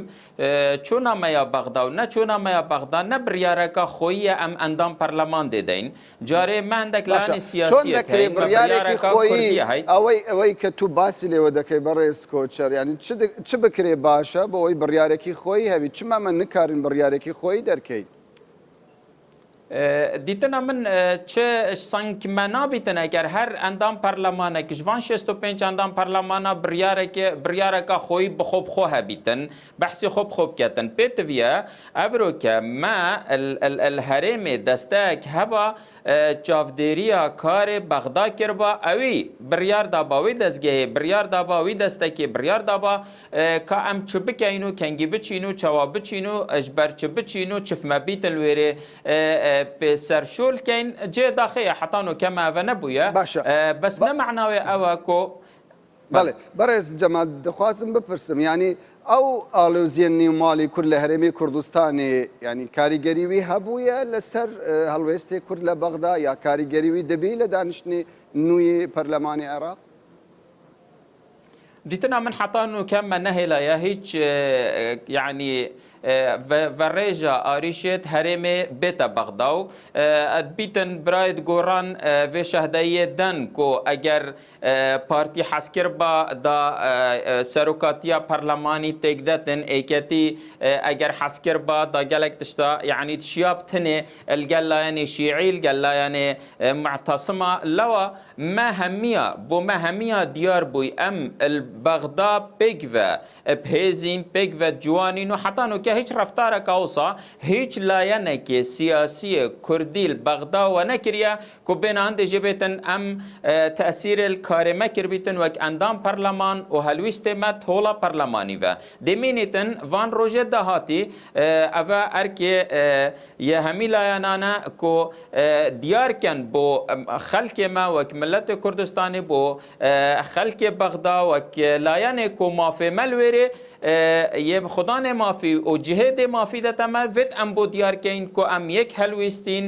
چۆنا مەیا بەغدا و نە چۆنا مەیا بەغدا نە بریارەکە خۆییە ئەم ئەندام پەرلەمان دێ دەین جارێ مە هەندەک باشە لایەنی چۆن سیاسیەت دەکرێ هەین مە بڕیارێکی بریارەکە خۆیی کوردیە هەی. ئەوەی ئەوەی کە تو باسی لێوە دەکەی بەڕێز کۆچەر یانی چ چ بکرێ باشە بۆ ئەوەی بڕیارێکی خۆیی هەبی چما مە نکارین بڕیارێکی خۆیی دەرکەین؟ دیتنا من چ سەنگ مە نابیتن ئەگەر هەر ئەندام پەرلەمانێک ژ ڤان 65 ئەندام پەرلەمانە بریارێک بریارەکە خۆی بخۆ بخۆ هەبیتن بەحسی خۆ بخۆ بکەتن پێتڤیە ئەڤرۆ کە مە ال هەرێمێ دەستەیەک هەبا چاڤدێرییا کارێ بەغدا کربا ئەوی بریار دابا وی دەزگەهێ بریار دابا وی دەستەکێ بریار دابا کا ئەم چ بکەین و کەنگی بچین و چەوا بچین و ژ بەر چ بچین و چفمە بیتن لوێرێ پێ سەرشۆل کەین جێ داخێیە حەتا نۆکە مە ئەڤە نەبوویە باشە بەس نە مەعناوێ ئەوە کۆ بەڵێ بەڕێز جەمال دەخوازم بپرسم یانی ئەو ئاڵۆزیە نێو ماڵی کورد لە هەرێمی کوردستانێ یانی کاریگەری وی هەبوویە لەسەر هەڵوێستی کورد لە بەغدا یا کاریگەری وی دەبی لە دانیشتنی نوێی پەرلەمانی عێراق؟ دیتنا من حەتا نوکە مە نەهێلایە هیچ یانی ڤە ڕێژە ئاریشێت هەرێمێ بێتە بەغدا و ئەدبیتن برایت گۆڕان ڤێ شەهدەییێ دەن کۆ ئەگەر پارتی حەزکربا دا سەرۆکاتیا پەرلەمانی تێکدەتن ئێکەتی ئەگەر حەزکربا دا گەلەک تشتا یانی تشیا بتنێ الگەل لایەنێ شیعی الگەل لایەنێ معتەسما لەوە مە هەمیە بۆ مە هەمیە دیار بووی ئەم ال بەغدا پێکڤە بهێزین پێکڤە جوانین و حەتا نوکە هیچ ڕەفتارەکا وسا هیچ لایەنەکێ سیاسیێ کوردی ال بەغدا وە نەکریە کو بێنە هەندێ ژێ بێتن ئەم تەئسیر ال کارێ مە کربیتن وەک ئەندام پەرلەمان و هەلویستێ مە تۆڵە پەرلەمانی ڤە دێ مینیتن ڤان ڕۆژێ داهاتی ئەڤە ئەرکێ یە هەمی لایەنانە کو دیار کەن بۆ خەلکێ مە وەک ملەت کوردستانی بۆ خەلکێ بەغدا وەک لایەنێ کو مافێ مە لوێرێ یە خودانێ مافی و جهێ دێ مافی دەتە مە ڤێت ئەم بۆ دیار کەین کو ئەم یەک هەلویستین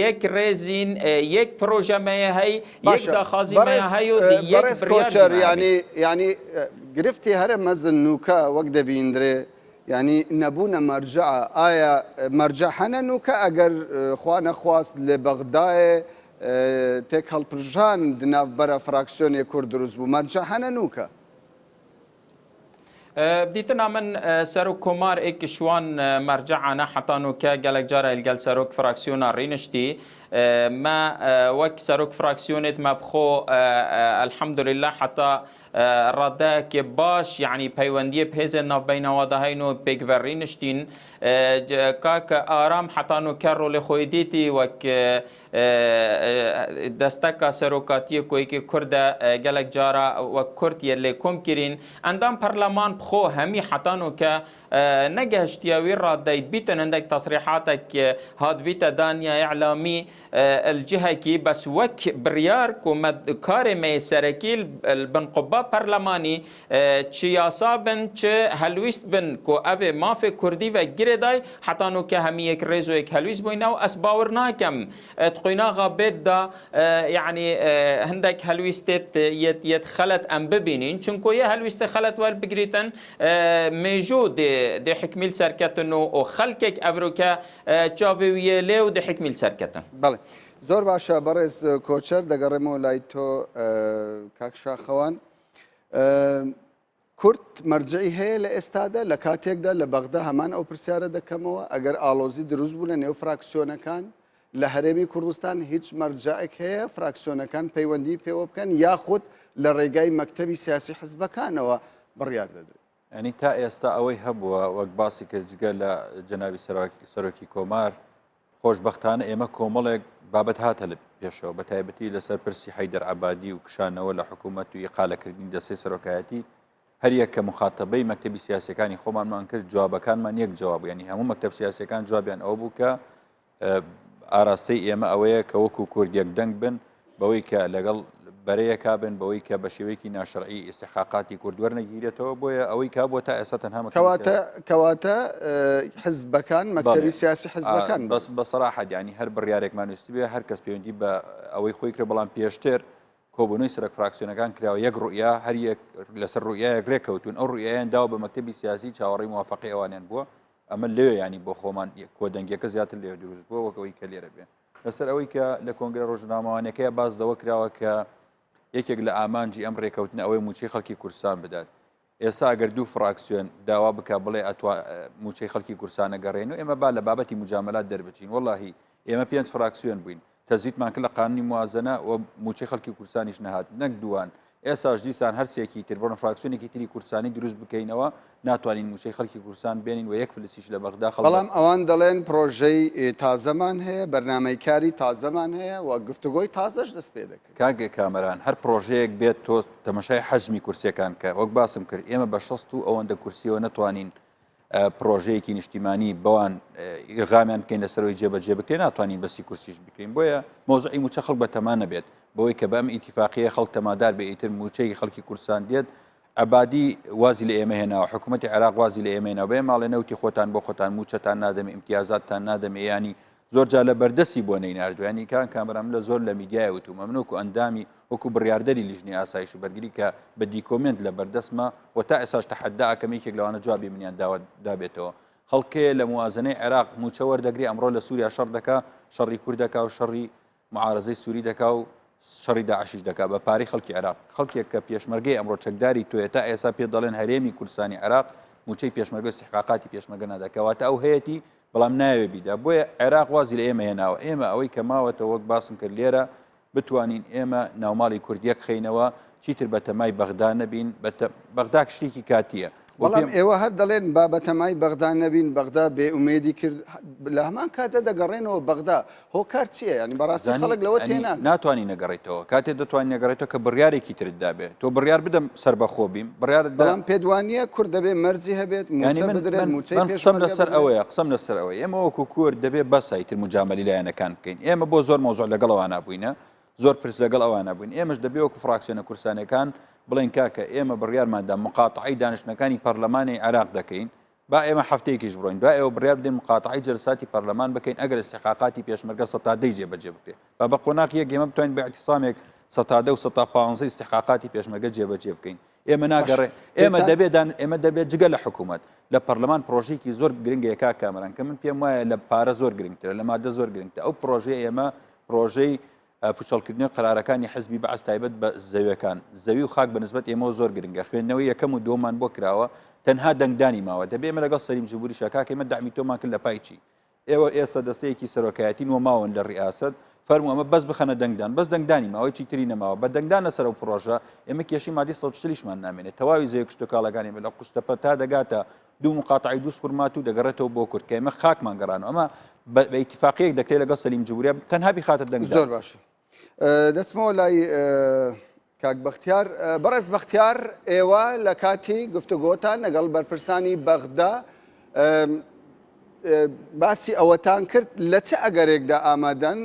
یەک رێزین یەک پرۆژە مەیە هەی یەک باشە داخازی مەیە بەڕێز هەی و دی یەک بەڕێز بریار ژی کۆچەر مە هەبی. یانی یانی گرفتی هەرە مەزن نوکە وەک دەبیندرێ یانی نەبوونە مەرجەعە ئایا مەرجەع هەنە نوکە ئەگەر خوا نەخواست لە بەغدایێ تێک هەڵپرژان دناڤ بەرە فراکسیۆنێ کورد دروست بوو مەرجەع هەنە نوکە؟ دیتنا من سەرۆک کۆمار ئێک شوان مەرجەعانە حەتا نوکە گەلەک جارە الگەل سەرۆک فراکسیۆنا ڕینشتی مە وەک سەرۆک فراکسیۆنێت مە بخۆ الحمدللە حەتا ڕادەیەکێ باش یەعنی پەیوەندیێ بهێزێ ناڤبەینەوادا هەین و پێکڤە ڕینشتین کاک ئارام حەتا نوکە ڕۆلێ خۆی دیتی وەک دەستەکا سەرۆکاتیێ کو یەکێ کوردە گەلەک جارا وەک کورد یە لێ کۆم کرین ئەندام پەرلەمان بخۆ هەمی حەتا نوکە نەگەهشتیە وی ڕادەیت بیتن هندەک تەسریحاتەک هات بیتە دانیا ئیعلامی الجهەکی بەس وەک بڕیار کو مە کارێ مەیێ سەرەکی البن قوبا پەرلەمانی چ یاسا بن چ هەلویست بن کو ئەڤێ مافێ کوردی ڤە گرێ دای حەتا نوکە هەمی یەک ڕێز و یەک هەلویست بوینە و ئەس باور ناکەم ت قویناغا بێت دا یەعنی هندەک هەلویستێت یەت یەت خەلەت ئەم ببینین چونکۆ یە هەلویستێ خەلەت وەر بگریتن مێژوو دێ دێ حکمیل سەرکەتن و و خەلکێک ئەڤروکە چاڤێ ویێ لێ و دێ حکمیل سەرکەتن. بەڵێ زۆر باشە بەڕێز کۆچەر دەگەڕێمەوە لای تۆ کاک شاخەوان کورد مەرجعی هەیە لە ئێستادا لە کاتێکدا لە بەغدا هەمان ئەو پرسیارە دەکەمەوە ئەگەر ئاڵۆزی دروست بوو لە نێو فراکسیۆنەکان. لە هەرێمی کوردستان هیچ مەرجەعێک هەیە فراکسیۆنەکان پەیوەندی پێوە بکەن یاخود لە ڕێگای مەکتەبی سیاسی حزبەکانەوە بڕیار دەدرێت؟ یانی تا ئێستا ئەوەی هەبووە وەک باسی کرد جگە لە جەنابی سەرۆکی کۆمار خۆشبەختانە ئێمە کۆمەڵێک بابەت هاتە لە پێشەوە بە تایبەتی لەسەر پرسی حەیدەر عەبادی و کشانەوە لە حکوومەت و ئیقالەکردنی دەستەی سەرۆکایەتی هەریەک کە مخاتەبەی مەکتەبی سیاسەکانی خۆمانمان کرد جوابەکانمان یەک جواب ینی هەموو مەکتەب سیاسەکان جوابیان ئەوە بوو کە ئاراستەی ئێمە ئەوەیە کە وەکو کورد یەک دەنگ بن بەوەی کە لەگەڵ بەرەیەکا بن بەوەی کە بە شێوەیەکی ناشەرعی ئیستحقاقاتی کورد وەرنەگیرێتەوە بۆیە ئەوەی کا بۆ تا ئێستا تەنها کەواتە کەواتە حزبەکان مەکتەبی سیاسی حزبەکان بەس بە سەراحەت ینی هەر بڕیارێکمان ویستبێ هەر کەس پەیوەندی بە ئەوەی خۆی کرد بەڵام پێشتر کۆبوونەوەی سەرۆک فراکسیۆنەکان کراوە یەک ڕوئیا هەر یەک لەسەر ڕوئیایەک رێککەوتون ئەو ڕوئیایان داوە بە مەکتەبی سیاسی چاوەڕێی موافقەی ئەوانیان بووە ئەمە لەوێ ینی بۆ خۆمان کۆدەنگیەکە زیاتر لێ دروست بووە وەک ئەوەی کە لێرە بێ لەسەر ئەوەی کە لە کۆنگرە ڕۆژنامەوانەکەی باس لەوە کراوە کە یەکێک لە ئامانجی ئەم ڕێکەوتنە ئەوەی موچەی خەڵکی کوردستان بدات ئێستا ئەگەر دوو فراکسیۆن داوا بکە بڵێ ئەتوا موچەی خەڵکی کوردستانە گەڕێن و ئێمە با لە بابەتی مجاملات دەربچین وەڵاهی ئێمە پێنج فراکسیۆن بووین تەزویدمان کرد لە قانونی موازنە و موچەی خەڵکی کوردستانیش نەهات نەک دووان ئێساش دیسان هەرسێکی تر بڕۆن فراکسیۆنێکی تری کوردستانی دروست بکەینەوە ناتوانین موچەی خەڵکی کوردستان بێنین و یەک فلسیش لە بەغدا خەڵک بەڵام ئەوان دەڵێن پرۆژەی تازەمان هەیە بەرنامەی کاری تازەمان هەیە و گفتوگۆی تازەش دەست پێ دەکرێت. کاک کامەران هەر پرۆژەیەک بێت تۆ تەمەشای حەجمی کورسیەکان کە وەک باسم کرد ئێمە بە 60 و ئەوەندە کورسیەوە نەتوانین پرۆژەیەکی نیشتیمانی بەوان ئیرغامیان بکەین لەسەرەوەی جێبەجێ بکرێت ناتوانین بەسی کورسیش بکەین بۆیە مۆزعی موچە خەڵک بەتەما نەبێت بەوەی کە بەم ئیتیفاقیە خەڵک تەمادار بێ ئیتر موچەی خەڵکی کوردستان دێت عەبادی وازی لە ئێمە هێناوە حکوومەتی عێراق وازی لە ئێمە هێناوە بێ ماڵێ نەوتی خۆتان بۆ خۆتان موچەتان نادەم ئیمتیازاتتان نادەم ینی زۆر جار لە بەردەستی بۆ نەیناردووە یانی کاک کامەران من لە زۆر لە میدیای وتومە من وەکو ئەندامی وەکو بڕیاردەری لیژنەی ئاسایش و بەرگری کە بە دیکۆمێنت لە بەردەستمە و تا ئێساش تەحەدا ئەکەم یەکێک لەوانە جوابی منیان داوە دابێتەوە خەڵکەیە لە موازنەی عێراق موچە وەردەگری ئەمڕۆ لە سووریا شەڕ دەکا شەڕی کورد دەکا و شەڕی معارەزەی سووری دەکا و شەڕی داعشیش دەکا بە پارەی خەڵکی عێراق خەڵکێک کە پێشمەرگەی ئەمڕۆ چەکداری تۆیە تا ئێستا پێ دەڵێن هەرێمی کوردستانی عێراق موچەی پێشمەرگە استحقاقاتی پێشمەرگە نادا کەواتە ئەو هەیەتی بەڵام نایەوێ بیدا بۆیە عێراق وازی لە ئێمە هێناوە ئێمە ئەوەی کە ماوەتەوە وەک باسم کرد لێرە بتوانین ئێمە ناوماڵی کورد یەک خەینەوە چیتر بەتەمای بەغدا نەبین بەغدا شتێکی کاتیە بەڵام ئێوە هەر دەڵێن با بەتەمای بەغدا نەبین بەغدا بێ ئومێدی کرد لە هەمان کاتدا دەگەڕێنەوە بەغدا هۆکار چییە ینی بەڕاستی خەڵک لەوە تێنا ناتوانانی نەگەڕێتەوە کاتێ دەتوانین نەگەڕێتەوە کە بڕیارێکی ترت دابێت تۆ بڕیار بدەم سەربەخۆ بیم بڕیار بەڵام پێت وانییە کورد دەبێ مەرجی هەبێت موچە بدرێت موچەی قسەم لەسەر ئەوەیە قسەم لەسەر ئەوەیە ئێمە وەکو کورد دەبێ بەسە ئیتر مجامەلی لایەنەکان بکەین ئێمە بۆ زۆر مەوزوع لەگەڵ ئەوانە بووینە زۆر پرس لەگەڵ ئەوانە بووین ئێمەش دەبێ وەکو فراکسیۆنە کوردستانیەکان بڵێن کاکە ئێمە بڕیارماندا مقاتعەی دانیشتنەکانی پەرلەمانی عێراق دەکەین با ئێمە هەفتەیەکیش بڕۆین دوای ئەوە بڕیار بدەین مقاتعەی جەلساتی پەرلەمان بکەین ئەگەر ئیستحقاقاتی پێشمەرگە سەتا دەی جێبەجێ بکرێ با بە قۆناغ یەک ئێمە بتوانین بە ئیعتیسامێک سەتا دە و سەتا پانزە ئیستحقاقاتی پێشمەرگە جێبەجێ بکەین ئێمە ناگەڕێ ئێمە دەبێت ئێمە دەبێت جگە لە حکوومەت لە پەرلەمان پرۆژێکی زۆر گرنگە کاک کامەران کە من پێم وایە لە پارە زۆر گرنگترە لە مادە زۆر گرنگتر ئەو پرۆژەیە ئێمە پرۆژەی پوچەڵکردنەوەی قەرارەکانی حزبی بەعس تایبەت بە زەویەکان، زەوی و خاک بە نسبەت ئێمەوە زۆر گرنگە، خوێندنەوەی یەکەم و دووەممان بۆ کراوە، تەنها دەنگدانی ماوە، دەبێ ئێمە لەگەڵ سەلیم جبوریشا، کاکە ئێمە دەعمی تۆمان کرد لە پای چی؟ ئێوە ئێستا دەستەیەکی سەرۆکایەتین و ماون لە ڕیاسەت، فەرموو ئەمە بەس بخەنە دەنگدان، بەس دەنگدانی ماوە هیچی تری نەماوە، بە دەنگدان لەسەر ئەو پڕۆژە ئێمە کێشەی مادەی 140 یشمان نامێنێت، تەواوی زەویە کشتوکاڵەکانی ئێمە لە قوشتەپە تا دەگاتە دوو موقاتەعەی دووزخورماتوو دەگەڕێتەوە بۆ کورد کە ئێمە خاکمان گەڕانەوە ئەمە بە ئیتیفاقیەک دەکرێت لەگەڵ سەلیم جبوریە تەنها بیخاتە دەنگدان. زۆر باشە دەچمەوە لای کاک بەختیار بەڕێز بەختیار ئێوە لە کاتی گفتوگۆتان لەگەڵ بەرپرسانی بەغدا باسی ئەوەتان کرد لە چ ئەگەرێکدا ئامادەن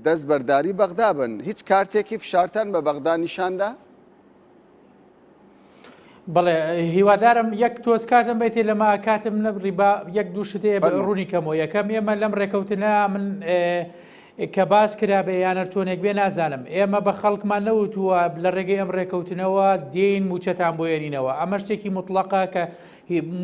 دەست بەرداری بەغدا بن هیچ کارتێکی فشارتان بە بەغدا نیشاندا؟ بەڵێ هیوادارم یەک تۆز کاتم بێتێ لەما کاتم نەبڕی با یەک دوو شت هەیە ڕوونی کەمەوە یەکەم ئێمە لەم ڕێکەوتنە من کە باس کرا بێ یانەر چۆنێک بێ نازانم ئێمە بە خەڵکمان نەوتووە لە ڕێگەی ئەم ڕێکەوتنەوە دێین موچەتان بۆ ێنینەوە ئەمە شتێکی مطلقە کە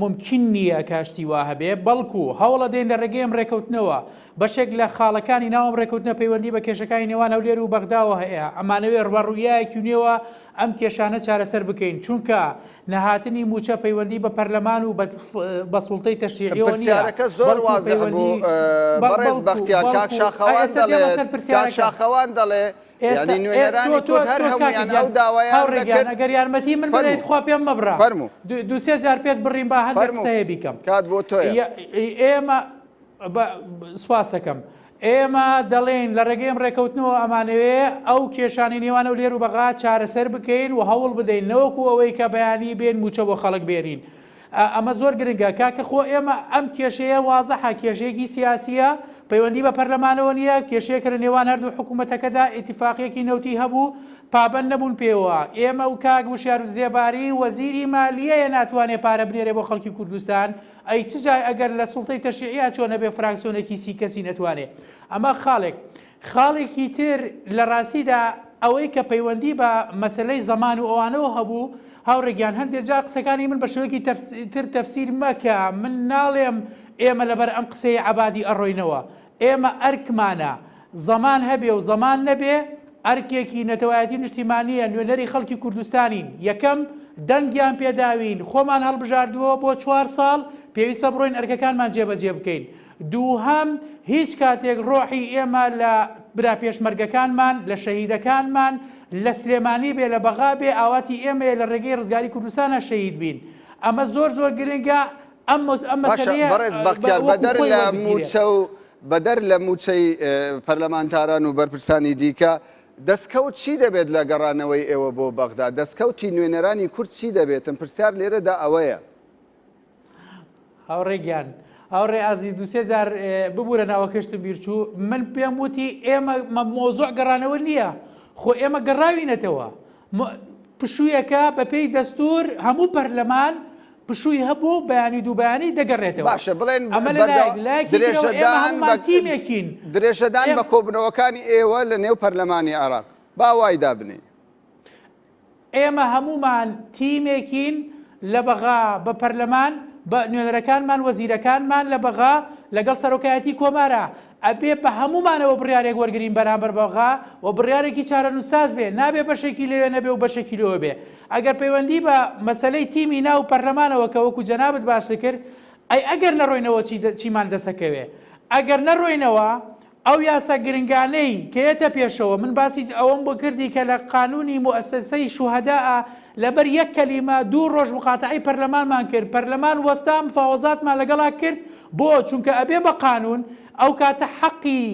ممکن نییە کاشتی وا هەبێ بەڵکو هەوڵە دێن لە ڕێگەی ئەم ڕێکەوتنەوە بەشێک لە خاڵەکانی ناوم ڕێکەوتنە پەیوەندی بە کێشەکانی نێوان هەولێر و بەغداوە هەیە ئەمانەوێ ڕوەڕوویایەکی نوێوە ئەم کێشانە چارەسەر بکەین، چونکە نەهاتنی مووچە پەیوەندی بە پەرلەمان و بە سوڵتەی تەشریعیەوە نییە، پرسیارەکە زۆر بەڵکو وازح پەیوەندی بوو بەڕێز بەڵکو بەختیار، کاک بەڵکو شاخەوان ئێستا. ئێستا دێمە دەڵێت سەر کاک پرسیارەکەم. شاخەوان دەڵێ ئێستا یعنی ئێ نوێنەرانی تۆ تۆ کورد هەر تۆ کاکە هەموویان گیان ئەو داوایان هاوڕێ گیان دەکرد ئەگەر یارمەتی من بدەیت فەرموو خوا پێم مەبڕە فەرموو دوو سێ جار پێت بڕیم با هەندێک فەرموو قسەیە بیکەم کات بۆ تۆیە. یە- ئێمە بە سوپاست دەکەم. ئێمە دەڵێین لە ڕێگەی ئەم ڕێکەوتنەوە ئەمانەوێ ئەو کێشانەی نێوان هەولێر و بەغا چارەسەر بکەین و هەوڵ بدەین نەوەکو ئەوەی کە بەیانی بێن مووچە بۆ خەڵک بێنین. ئەمە زۆر گرنگە کاکە خۆ ئێمە ئەم کێشەیە وازحە کێشەیەکی سیاسیە پەیوەندی بە پەرلەمانەوە نییە کێشەیەکە لە نێوان هەردوو حکوومەتەکەدا ئیتیفاقیەکی نەوتی هەبوو پابەند نەبوون پێوە ئێمە و کاک وشیار زێباری وەزیری مالیەیە ناتوانێ پارە بنێرێ بۆ خەڵکی کوردستان ئەی چ جای ئەگەر لە سوڵتەی تەشریعیا چۆن ئەبێ فراکسیۆنێکی سی کەسی نەتوانێ ئەمە خاڵێک. خاڵێکی تر لە ڕاستیدا ئەوەی کە پەیوەندی بە مەسەلەی زەمان و ئەوانەوە هەبوو هاوڕێ گیان هەندێ جار قسەکانی من بە شێوەیەکی تر تەفسیر مەکە من ناڵێم ئێمە لەبەر ئەم قسەی عەبادی ئەڕۆینەوە ئێمە ئەرکمانە زەمان هەبێ و زەمان نەبێ ئەرکێکی نەتەوایەتی و نیشتیمانییە، نوێنەری خەڵکی کوردستانین، یەکەم دەنگیان پێداوین، خۆمان هەڵبژاردووە بۆ چوار ساڵ، پێویستە بڕۆین ئەرکەکانمان جێبەجێ بکەین. دووهەم، هیچ کاتێک ڕۆحی ئێمە لە برا پێشمەرگەکانمان، لە شەهیدەکانمان، لە سلێمانی بێ، لە بەغا بێ، ئاواتی ئێمەیە لە ڕێگەی ڕزگاری کوردستانا شەهید بین. ئەمە زۆر زۆر گرنگە، ئەم ئەم باشە مەسەلەیە بەڕێز بەختیار وەکو بەدەر خۆی لە وەربگیرێ. مووچە و بەدەر لە مووچەی پەرلەمانتاران و بەرپرسانی دیکە، دەستکەوت چی دەبێت لە گەڕانەوەی ئێوە بۆ بەغدا؟ دەستکەوتی نوێنەرانی کورد چی دەبێتن؟ پرسیار لێرەدا ئەوەیە. هاوڕێ گیان، هاوڕێ ئازیز دوو سێ جار ببورە ناوەکەشتم بیرچوو، من پێم وتی ئێمە مەوزوع گەڕانەوە نییە، خۆ ئێمە گەڕاوینەتەوە، پشوویەکە بەپێی دەستوور هەموو پەرلەمان پشووی هەبوو بەیانی دوو بەیانی دەگەڕێتەوە. باشە بڵێن ئەمە لە لایەک، لایەکی ترەوە ئێمە هەموومان تیمێکین. درێژەدان بە کۆبوونەوەکانی ئێوە لە نێو پەرلەمانی عێراق با وای دابنێین. ئێمە هەموومان تیمێکین لە بەغا بە پەرلەمان بە نوێنەرەکانمان وەزیرەکانمان لە بەغا لەگەڵ سەرۆکایەتی کۆمارا ئەبێ بە هەموومانەوە بڕیارێک وەرگرین بەرامبەر بەغا و بڕیارێکی چارەنووسساز بێ نابێ بەشێکی لەوێ نەبێ و بەشێکی لەوێ بێ ئەگەر پەیوەندی بە مەسەلەی تیمی ناو پەرلەمانەوە کە وەکو جەنابت باست کرد ئەی ئەگەر نەڕۆینەوە چی چیمان دەسەکەوێ ئەگەر نەڕۆینەوە ئەو یاسا گرنگانەی کە یەتە پێشەوە، من باسی ئەوەم بۆ کردی کە لە قانونی موئەسەسەی شوهەداء لەبەر یەک کەلیمە دوو ڕۆژ مقاتەعەی پەرلەمانمان کرد، پەرلەمان وەستا مفاوەزاتمان لەگەڵا کرد، بۆ؟ چونکە ئەبێ بە قانون، ئەو کاتە حەقی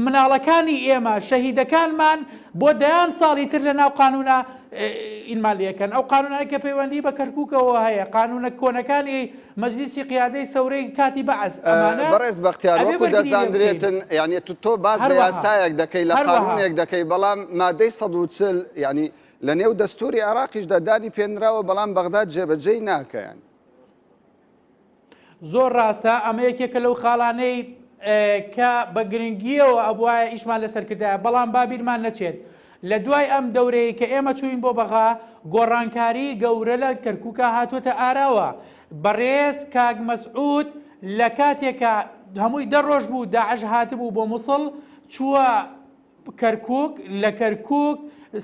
مناڵەکانی ئێمە، شەهیدەکانمان بۆ دەیان ساڵی تر لە ناو قانونا ئینمان لێکەن، ئەو قانونانەی کە پەیوەندی بە کەرکوکەوە هەیە، قانونە کۆنەکانی مەجلیسی قیادەی سەورەی کاتی بەعس ئەمانە بەڕێز بەختیار ئەبێ وەکو بەرگری لێ بکەین. دەزاندرێتن یعنی تو تۆ باس لە هەروەها یاسایەک دەکەی لە هەروەها قانونێک دەکەی بەڵام مادەی 140 یعنی لە نێو دەستوری عێراقیشدا دانی پێنراوە بەڵام بەغداد جێبەجێی ناکەیان. زۆر ڕاستە ئەمە یەکێکە لەو خاڵانەی کە بە گرنگیەوە ئەبوایە ئیشمان لەسەر کردایە بەڵام با بیرمان نەچێت لە دوای ئەم دەورەی کە ئێمە چووین بۆ بەغا گۆڕانکاری گەورە لە کەرکووکا هاتووەتە ئاراوە بەڕێز کاک مەسعود لە کاتێکا هەمووی دە ڕۆژ بوو داعش هاتبوو بۆ موسڵ چووە کەرکووک، لە کەرکووک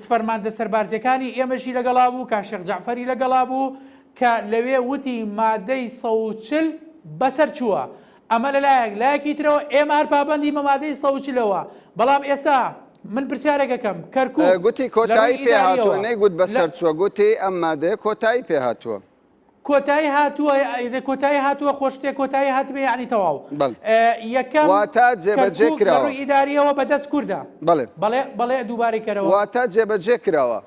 فەرماندە سەربارزیەکانی ئێمەشی لەگەڵا بوو، کاک شێخ جەعفەری لەگەڵا بوو، کە لەوێ وتی مادەی 140 بەسەر چووە. ئەمە لە لایەک، لایەکی ترەوە ئێمە هەر پابەندین بە مادەی 140 ەوە. بەڵام ئێستا من پرسیارێک ئەکەم، کەرکووک گوتی لە ڕووی کۆتایی پێ هاتووە، ئیداریەوە نەیگوت لە. بەسەر چووە، گوتی ئەم مادەیە کۆتایی پێ هاتووە. کۆتایی هاتووە کۆتایی هاتووە خۆ شتێک کۆتایی هاتبێ یعنی تەواو بەڵێ. یەکەم واتە جێبەجێ کەرکوک لە کراوە. ڕووی ئیداریەوە بەدەست کوردە بەڵێ. بەڵێ بەڵێ دووبارەی کەرەوە. واتە جێبەجێ کراوە.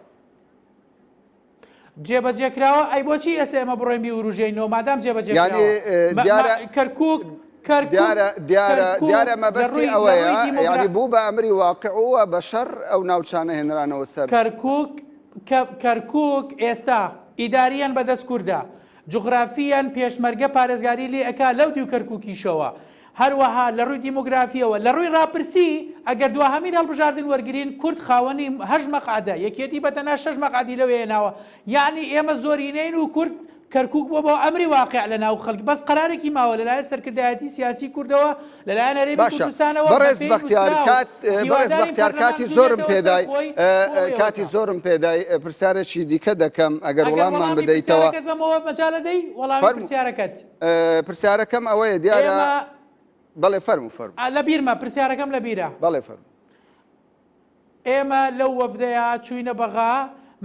جێبەجێ کراوە ئەی بۆچی ئێستا ئێمە بڕۆین بیوروژێینەوە مادام جێبەجێ یعنی کراوە دیارە کەرکوک کەرکوک دیارە دیارە کەرکوک دیارە لە مەبەستی ڕووی لە ئەوەیە ڕووی دیمۆگرا یعنی بوو بە ئەمری واقع و بە شەڕ ئەو ناوچانە هێنرانەوە سەر. کەرکوک کەرکوک ئێستا ئیداریەن بەدەست کوردە، جوغرافیەن پێشمەرگە پارێزگاری لێ ئەکا لەو دیو کەرکوکیشەوە، هەروەها لە ڕووی دیمۆگرافیەوە، لە ڕووی ڕاپرسی ئەگەر دواهەمین هەڵبژاردن وەرگرین کورد خاوەنی هەشت مەقعەدە، یەکێتی بە تەنها شەش مەقعەدی لەوێ هێناوە، یەعنی ئێمە زۆرینەین و کورد کەرکوک بووە بە ئەمری واقیع لە ناو خەڵک، بەس قەرارێکی ماوە لەلایەن سەرکردایەتی سیاسی کوردەوە، لەلایەن هەرێمی باشە کوردستانەوە بەڕێز بەپێی بەختیار نووسراو کات بەڕێز هیوادارین بەختیار پەرلەمان کاتی زۆرم بجوڵێتەوە سەر پێدای خۆی بۆ ئەوەی کاتی ئەوەتا. زۆرم پێدای پرسیارێکی دیکە دەکەم ئەگەر ئەگەر وڵاممان وەڵامی بدەیتەوە پرسیارەکەت بەمەوە مەجالە دەی وەڵامی فەرموو پرسیارەکەت پرسیارەکەم ئەوەیە دیارە ئێمە. بەڵێ فەرموو فەرموو. لە بیرمە پرسیارەکەم لە بیرە. بەڵێ فەرموو. ئێمە لەو وەفدەیا چووینە بەغا،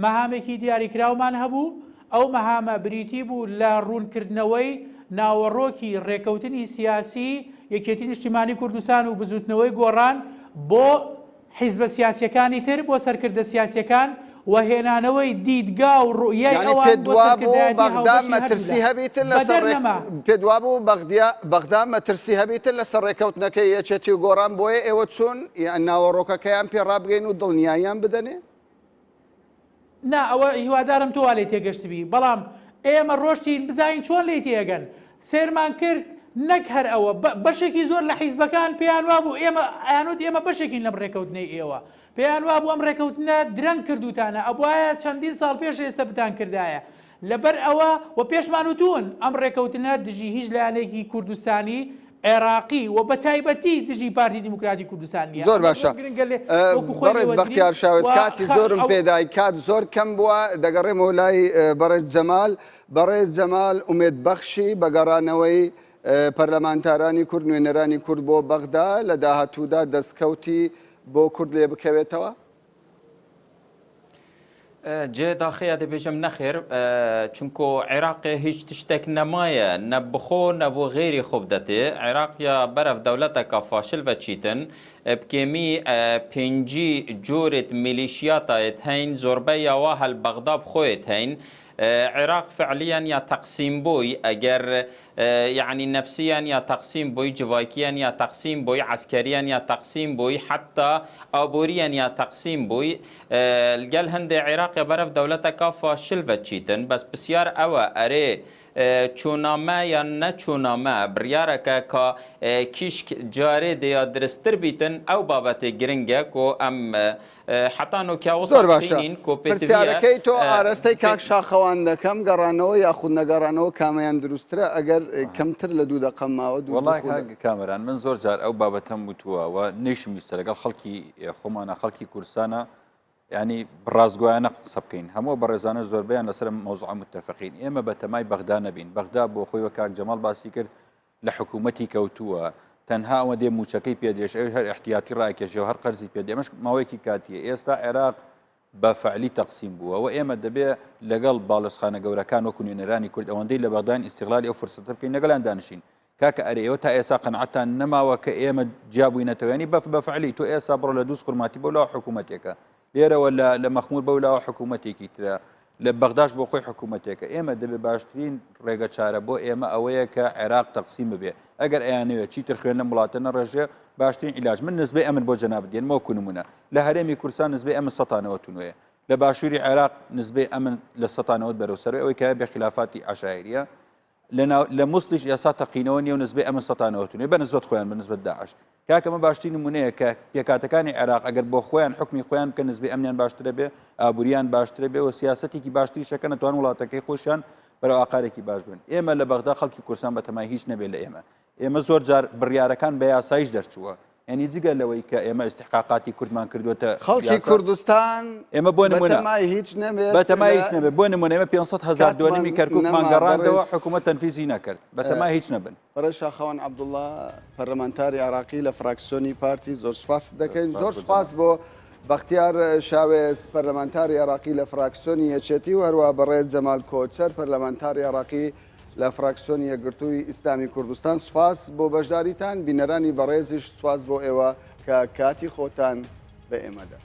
مەهامێکی دیاریکراومان هەبوو، ئەو مەهامە بریتی بوو لە ڕوونکردنەوەی ناوەڕۆکی ڕێکەوتنی سیاسی یەکێتی نیشتیمانی کوردستان و بزووتنەوەی گۆڕان بۆ حیزبە سیاسیەکانی تر، بۆ سەرکردە سیاسیەکان و هێنانەوەی دیدگا و ڕوئیای یانی ئەوان پێت بۆ وابوو سەرکردایەتی بەغدا هاوبەشی مەترسی هەردوولا. هەبیتن لەسەر بەدەر ڕێک لەمە. پێت وابوو بەغدیا بەغدا مەترسی هەبیتن لەسەر ڕێکەوتنەکەی یەکێتی و گۆڕان بۆیە ئێوە چوون یان ناوەڕۆکەکەیان پێ ڕابگەین و دڵنیاییان بدەنێ؟ نا ئەوە هیوادارم تۆ وا لێی تێگەشتبی بەڵام ئێمە ڕۆشتین بزانین چۆن لێی تێگەن سەیرمان کرد نەک هەر ئەوە بەشێکی زۆر لە حیزبەکان پێیان وابوو ئێمە ئەیانوت ئێمە بەشێکین لەم ڕێکەوتنەی ئێوە پێیان وابوو ئەم ڕێکەوتنە درەنگ کردوتانە ئەبوایە چەندین ساڵ پێش ئێستا بتان کردایە لەبەر ئەوە و پێشمان وتوون ئەم ڕێکەوتنە دژی هیچ لایەنێکی کوردستانی عێراقی و بە تایبەتی دژی پارتی دیموکراتی کوردستان نییە. زۆر ئەمە باشە زۆر گرنگە لێ وەکو خۆی بەڕێز لێوەگرین بەختیار شاوێز و کاتی خ زۆرم ئەو پێدای کات زۆر کەم بووە دەگەڕێمەوە لای بەڕێز جەمال بەڕێز جەمال ئومێد بەخشی بە گەڕانەوەی پەرلەمانتارانی کورد نوێنەرانی کورد بۆ بەغدا لە داهاتوودا دەستکەوتی بۆ کورد لێ بکەوێتەوە؟ جێ داخەیە دەبێژم نەخێر چونکۆ عێراقێ هیچ تشتێک نەمایە نە بخۆ نە بۆ غێری خۆ بدەتێ عێراق یا بەرەف دەولەتەکە فاشل ڤەچیتن بکێمی پێنجی جۆرێت میلیشیاتایت هەین زۆربە یاوا هەل بەغدا بخۆیت هەین عێراق فعلیەن یا تەقسیم بووی ئەگەر یەعنی نەفسیەن یا تەقسیم بووی، جڤاکیەن یا تەقسیم بووی، عەسکەریەن یا تەقسیم بووی، حەتتا ئابووریەن یا تەقسیم بووی، لگەل هەندێ عێراقێ بەرەف دەولەتەکا فاشل ڤەچیتن، بەس پسیار ئەوە ئەرێ چۆنا مە یان نە چۆنا مە، بڕیارەکە کا کیشک جارێ دێ یا درستر بیتن، ئەو بابەتێ گرنگە کۆ ئەم حەتا نۆکیا وسا زۆر باشە بخینین کۆ پێتڤیە پرسیارەکەی تۆ ئارەستەی کاک شاخەوان دەکەم گەڕانەوە یاخود نەگەڕانەوە کامەیان دروستترە ئەگەر کەمتر لە دوو دەقەم ماوە دوو وەڵای خولەک. کاک کامەران من زۆر جار ئەو بابەتەم وتووە و نەیشم ویستە لەگەڵ خەڵکی خۆمانە خەڵکی کوردستانە ینی ڕاستگۆیانە قسە بکەین هەموو بەڕێزانە زۆربەیان لەسەر مەوزوعە متفقین ئێمە بەتەمای بەغدا نەبین بەغدا بۆ خۆی وە کاک جەماڵ باسی کرد لە حکوومەتی کەوتووە تەنها ئەوە دێ مووچەکەی پێ دێش ئەویش هەر ئیحتیاتی ڕاکێشێ و هەر قەرزی پێ دێ ئەمەش ماوەیەکی کاتیە ئێستا عێراق بە فعلی تەقسیم بووە و ئێمە دەبێ لەگەڵ باڵێزخانە گەورەکان وەکو نوێنەرانی کورد ئەوەندەی لە بەغدان ئیستیغلالی ئەو فرسەتە بکەین لەگەڵیان دانیشین کاکە ئەرێ ئێوە تا ئێستا قەناعەتان نەماوە کە ئێمە جیا بووینەتەوە یانی بە بە فعلی تۆ ئێستا بڕۆ لە دووز خورماتی بەو لاوە حکوومەتێکە لێرەوە لە لە مەخمور بەو لاوە حکوومەتێکی ترە لە بەغداش بۆ خۆی حکوومەتێکە ئێمە دەبێ باشترین ڕێگە چارە بۆ ئێمە ئەوەیە کە عێراق تەقسیم ببێ ئەگەر ئەیانەوێت چیتر خوێن لەم وڵاتە نەڕێژێ باشترین عیلاج من نسبەی ئەمن بۆ جەنابت دێنمەوە وەکو نمونە لە هەرێمی کوردستان نسبەی ئەمن 199 لە باشووری عێراق نسبەی ئەمن لە 190 بەرەو سەرەوەی ئەوەی کە بێ خلافاتی عەشایریە لە ناو لە موسڵیش ئێستا تەقینەوە نییە و نسبەی ئەمن 199 بە نسبەت خۆیان بە نسبەت داعش کاکە ئەمە باشترین نمونەیە کە پێکهاتەکانی عێراق ئەگەر بۆ خۆیان حکمی خۆیان بکەن نسبەی ئەمنیان باشترە بێ ئابووریان باشترە بێ و سیاسەتێکی باشتریش ئەکەن ئەتوان وڵاتەکەی خۆشیان بەرەو ئاقارێکی باش بن ئێمە لە بەغدا خەڵکی کوردستان بەتەمای هیچ نەبێ لە ئێمە ئێمە زۆر جار بڕیارەکان بە یاسایش دەرچووە یعنی جگە لەوەی کە ئێمە ئیستحقاقاتی کوردمان کردووەتە خەڵکی کوردستان ئێمە بۆ نمونە بەتەمای هیچ نەبێت بەتەمای هیچ نەبێت بۆ نمونە ئێمە 500 هەزار دۆنمی کەرکووکمان گەڕاندەوە حکوومەت تەنفیزی نەکرد بەتەمای هیچ نەبن. بەڕێز شاخەوان عەبدوڵا پەرلەمانتاری عێراقی لە فراکسیۆنی پارتی زۆر سوپاست دەکەین زۆر سوپاس بۆ بەختیار شاوێز پەرلەمانتاری عێراقی لە فراکسیۆنی یەکێتی و هەروە بەڕێز جەمال کۆچەر پەرلەمانتاری عێراقی لە فراکسیۆنی یەکگرتووی ئیسلامی کوردستان سوپاس بۆ بەشداریتان بینەرانی بەڕێزیش سوپاس بۆ ئێوە کە کاتی خۆتان بە ئێمەدا.